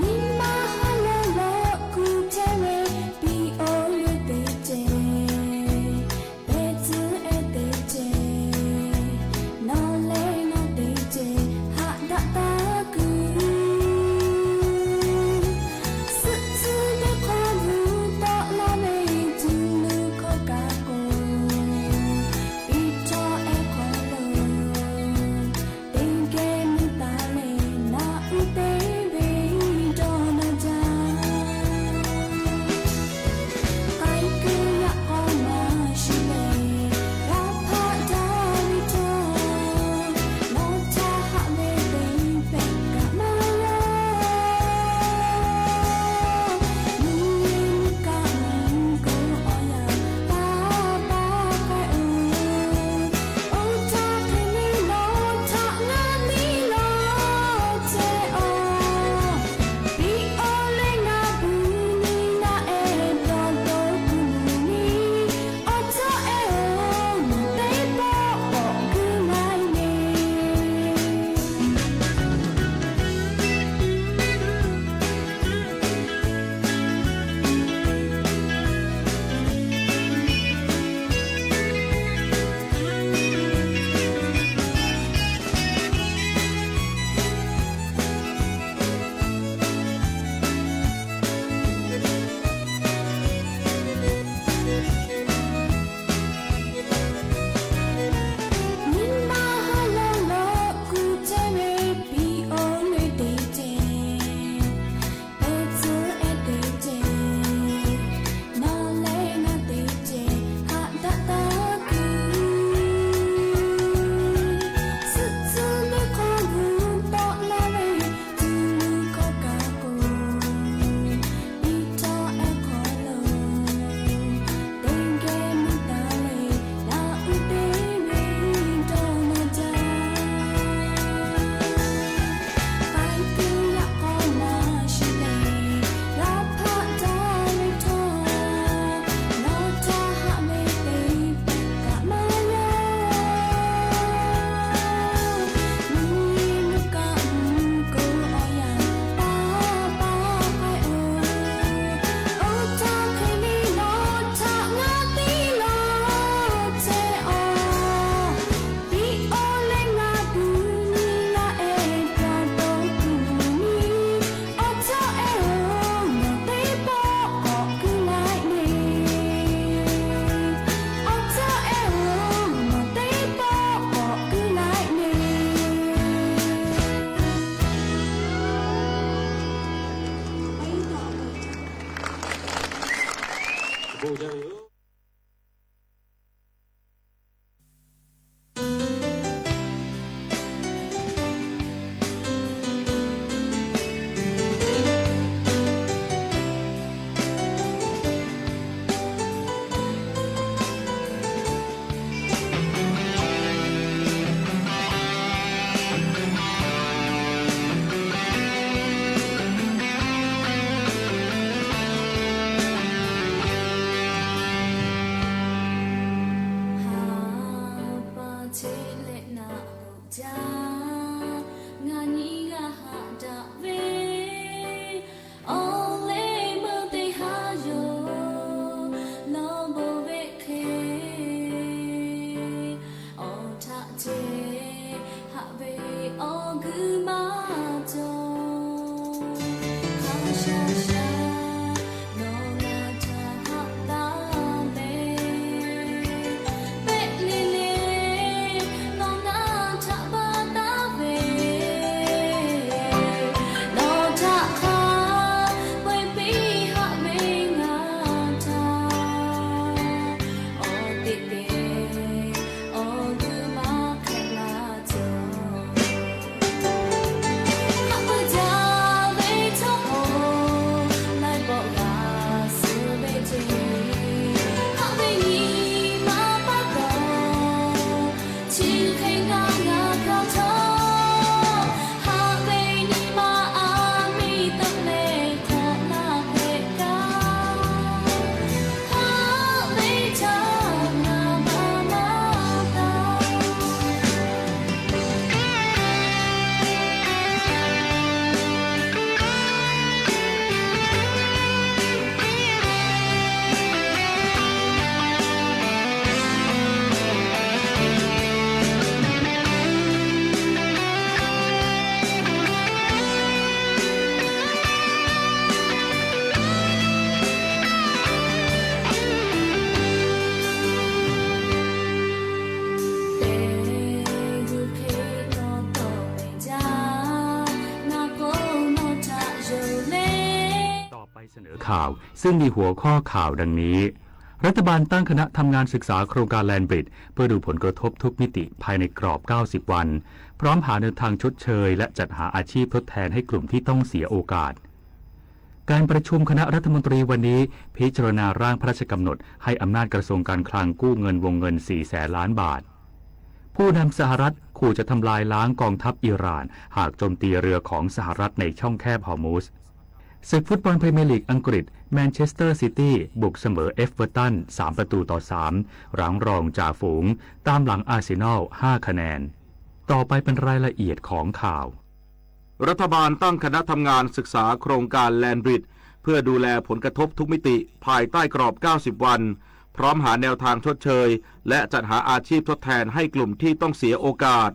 Nyi ma ha lehˬ lawꞈ kuˬ chehˇ ve, piˇ oˇ yehˬ teˇ ceuˬ, pehˬ tcuh ehˉ teˇ ceuˬ, nawˬ leh ngaˬ teˇ ceuˬ haꞈ bon jaˇ ve yoˬ. ต่อไปเสนอข่าว ซึ่งมีหัวข้อข่าวดังนี้ รัฐบาลตั้งคณะทำงานศึกษาโครงการ Land Bridge เพื่อดูผลกระทบทุกมิติภายในกรอบ เก้าสิบ วัน พร้อมหาแนวทางชดเชย และจัดหาอาชีพทดแทนให้กลุ่มที่ต้องเสียโอกาส การประชุมคณะรัฐมนตรีวันนี้พิจารณาร่างพระราชกำหนดให้อำนาจกระทรวงการคลังกู้เงินวงเงิน สี่แสนล้านบาท ผู้นำสหรัฐขู่จะทำลายล้างกองทัพอิหร่าน หากโจมตีเรือของสหรัฐในช่องแคบฮอร์มุซ ศึกฟุตบอลพรีเมียร์ลีกอังกฤษ แมนเชสเตอร์ซิตี้บุกเสมอเอฟเวอร์ตัน สามประตูต่อสาม หลังรองจ่าฝูง ตามหลังอาร์เซนอล ห้าคะแนน ต่อไปเป็นรายละเอียดของข่าว รัฐบาลตั้งคณะทำงานศึกษาโครงการ Land Bridge เพื่อดูแลผลกระทบทุกมิติภายใต้กรอบ เก้าสิบ วัน พร้อมหาแนวทางชดเชย และจัดหาอาชีพทดแทนให้กลุ่มที่ต้องเสียโอกาส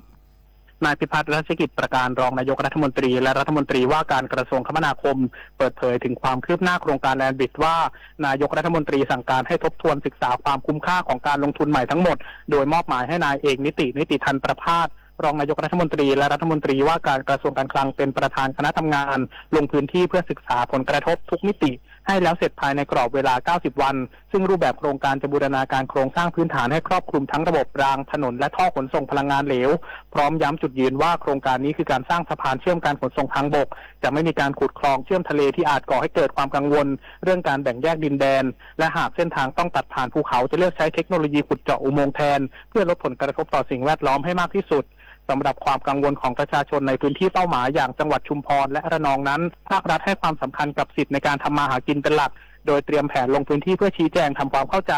นายพิพัฒน์ รัชกิจประการ รองนายกรัฐมนตรีและรัฐมนตรีว่าการกระทรวงคมนาคม เปิดเผยถึงความคืบหน้าโครงการ Land Bridge ว่า นายกรัฐมนตรีสั่งการให้ทบทวนศึกษาความคุ้มค่าของการลงทุนใหม่ทั้งหมด โดยมอบหมายให้นายเอกนิติ นิติธันประภาส รองนายกรัฐมนตรีและรัฐมนตรีว่าการกระทรวงการคลังเป็นประธานคณะทำงาน ลงพื้นที่เพื่อศึกษาผลกระทบทุกมิติ ให้แล้วเสร็จภายในกรอบเวลา เก้าสิบ วัน ซึ่งรูปแบบโครงการจะบูรณาการโครงสร้างพื้นฐานให้ครอบคลุมทั้งระบบราง ถนน และท่อขนส่งพลังงานเหลว พร้อมย้ำจุดยืนว่าโครงการนี้คือการสร้างสะพานเชื่อมการขนส่งทางบก จะไม่มีการขุดคลองเชื่อมทะเลที่อาจก่อให้เกิดความกังวลเรื่องการแบ่งแยกดินแดน และหากเส้นทางต้องตัดผ่านภูเขา จะเลือกใช้เทคโนโลยีขุดเจาะอุโมงค์แทน เพื่อลดผลกระทบต่อสิ่งแวดล้อมให้มากที่สุด สำหรับความกังวลของประชาชนในพื้นที่เป้าหมายอย่างจังหวัดชุมพรและระนองนั้น ภาครัฐให้ความสำคัญกับสิทธิ์ในการทำมาหากินเป็นหลัก โดยเตรียมแผนลงพื้นที่เพื่อชี้แจงทำความเข้าใจ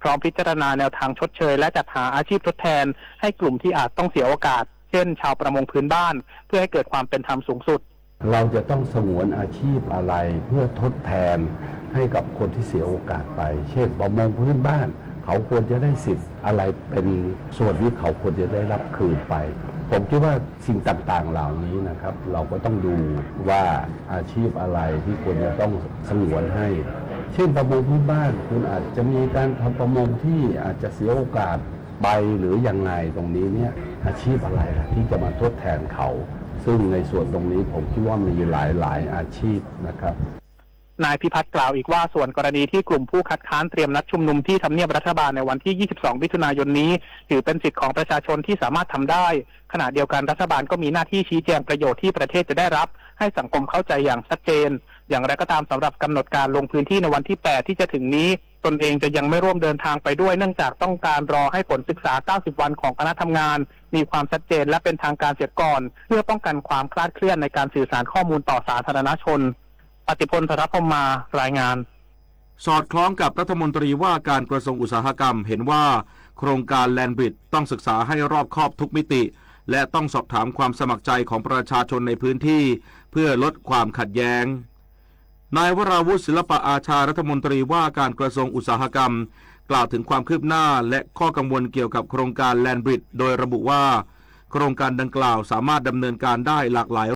พร้อมพิจารณาแนวทางชดเชยและจัดหาอาชีพทดแทนให้กลุ่มที่อาจต้องเสียโอกาส เช่น ชาวประมงพื้นบ้าน เพื่อให้เกิดความเป็นธรรมสูงสุด เราจะต้องสงวนอาชีพอะไรเพื่อทดแทนให้กับคนที่เสียโอกาสไป เช่น ประมงพื้นบ้าน เขาควรจะได้สิทธิ์อะไรเป็นส่วนที่เขาควรจะได้รับคืนไป ผมคิดว่าสิ่งต่างๆเหล่านี้นะครับ เราก็ต้องดูว่าอาชีพอะไรที่ควรจะต้องสงวนให้ เช่น ประมงพื้นบ้าน คุณอาจจะมีการทำประมงที่อาจจะเสียโอกาสไปหรือยังไง ตรงนี้เนี่ย อาชีพอะไรล่ะที่จะมาทดแทนเขา ซึ่งในส่วนตรงนี้ผมคิดว่ามีหลายๆอาชีพนะครับ นายพิพัฒน์กล่าวอีกว่า ส่วนกรณีที่กลุ่มผู้คัดค้านเตรียมนัดชุมนุมที่ทำเนียบรัฐบาลในวันที่ ยี่สิบสอง มิถุนายนนี้ ถือเป็นสิทธิ์ของประชาชนที่สามารถทำได้ ขณะเดียวกันรัฐบาลก็มีหน้าที่ชี้แจงประโยชน์ที่ประเทศจะได้รับ ให้สังคมเข้าใจอย่างชัดเจน อย่างไรก็ตาม สำหรับกำหนดการลงพื้นที่ในวันที่ แปด ที่จะถึงนี้ ตนเองจะยังไม่ร่วมเดินทางไปด้วย เนื่องจากต้องการรอให้ผลศึกษา เก้าสิบ วันของคณะทำงาน มีความชัดเจนและเป็นทางการเสียก่อน เพื่อป้องกันความคลาดเคลื่อนในการสื่อสารข้อมูลต่อสาธารณชน ปฏิพล ธนพรหมมา รายงาน สอดคล้องกับรัฐมนตรีว่าการกระทรวงอุตสาหกรรม เห็นว่าโครงการ Land Bridge ต้องศึกษาให้รอบคอบทุกมิติ และต้องสอบถามความสมัครใจของประชาชนในพื้นที่ เพื่อลดความขัดแย้ง นายวราวุธ ศิลปะอาชา รัฐมนตรีว่าการกระทรวงอุตสาหกรรม กล่าวถึงความคืบหน้าและข้อกังวลเกี่ยวกับโครงการ Land Bridge โดยระบุว่า โครงการดังกล่าวสามารถดำเนินการได้หลากหลาย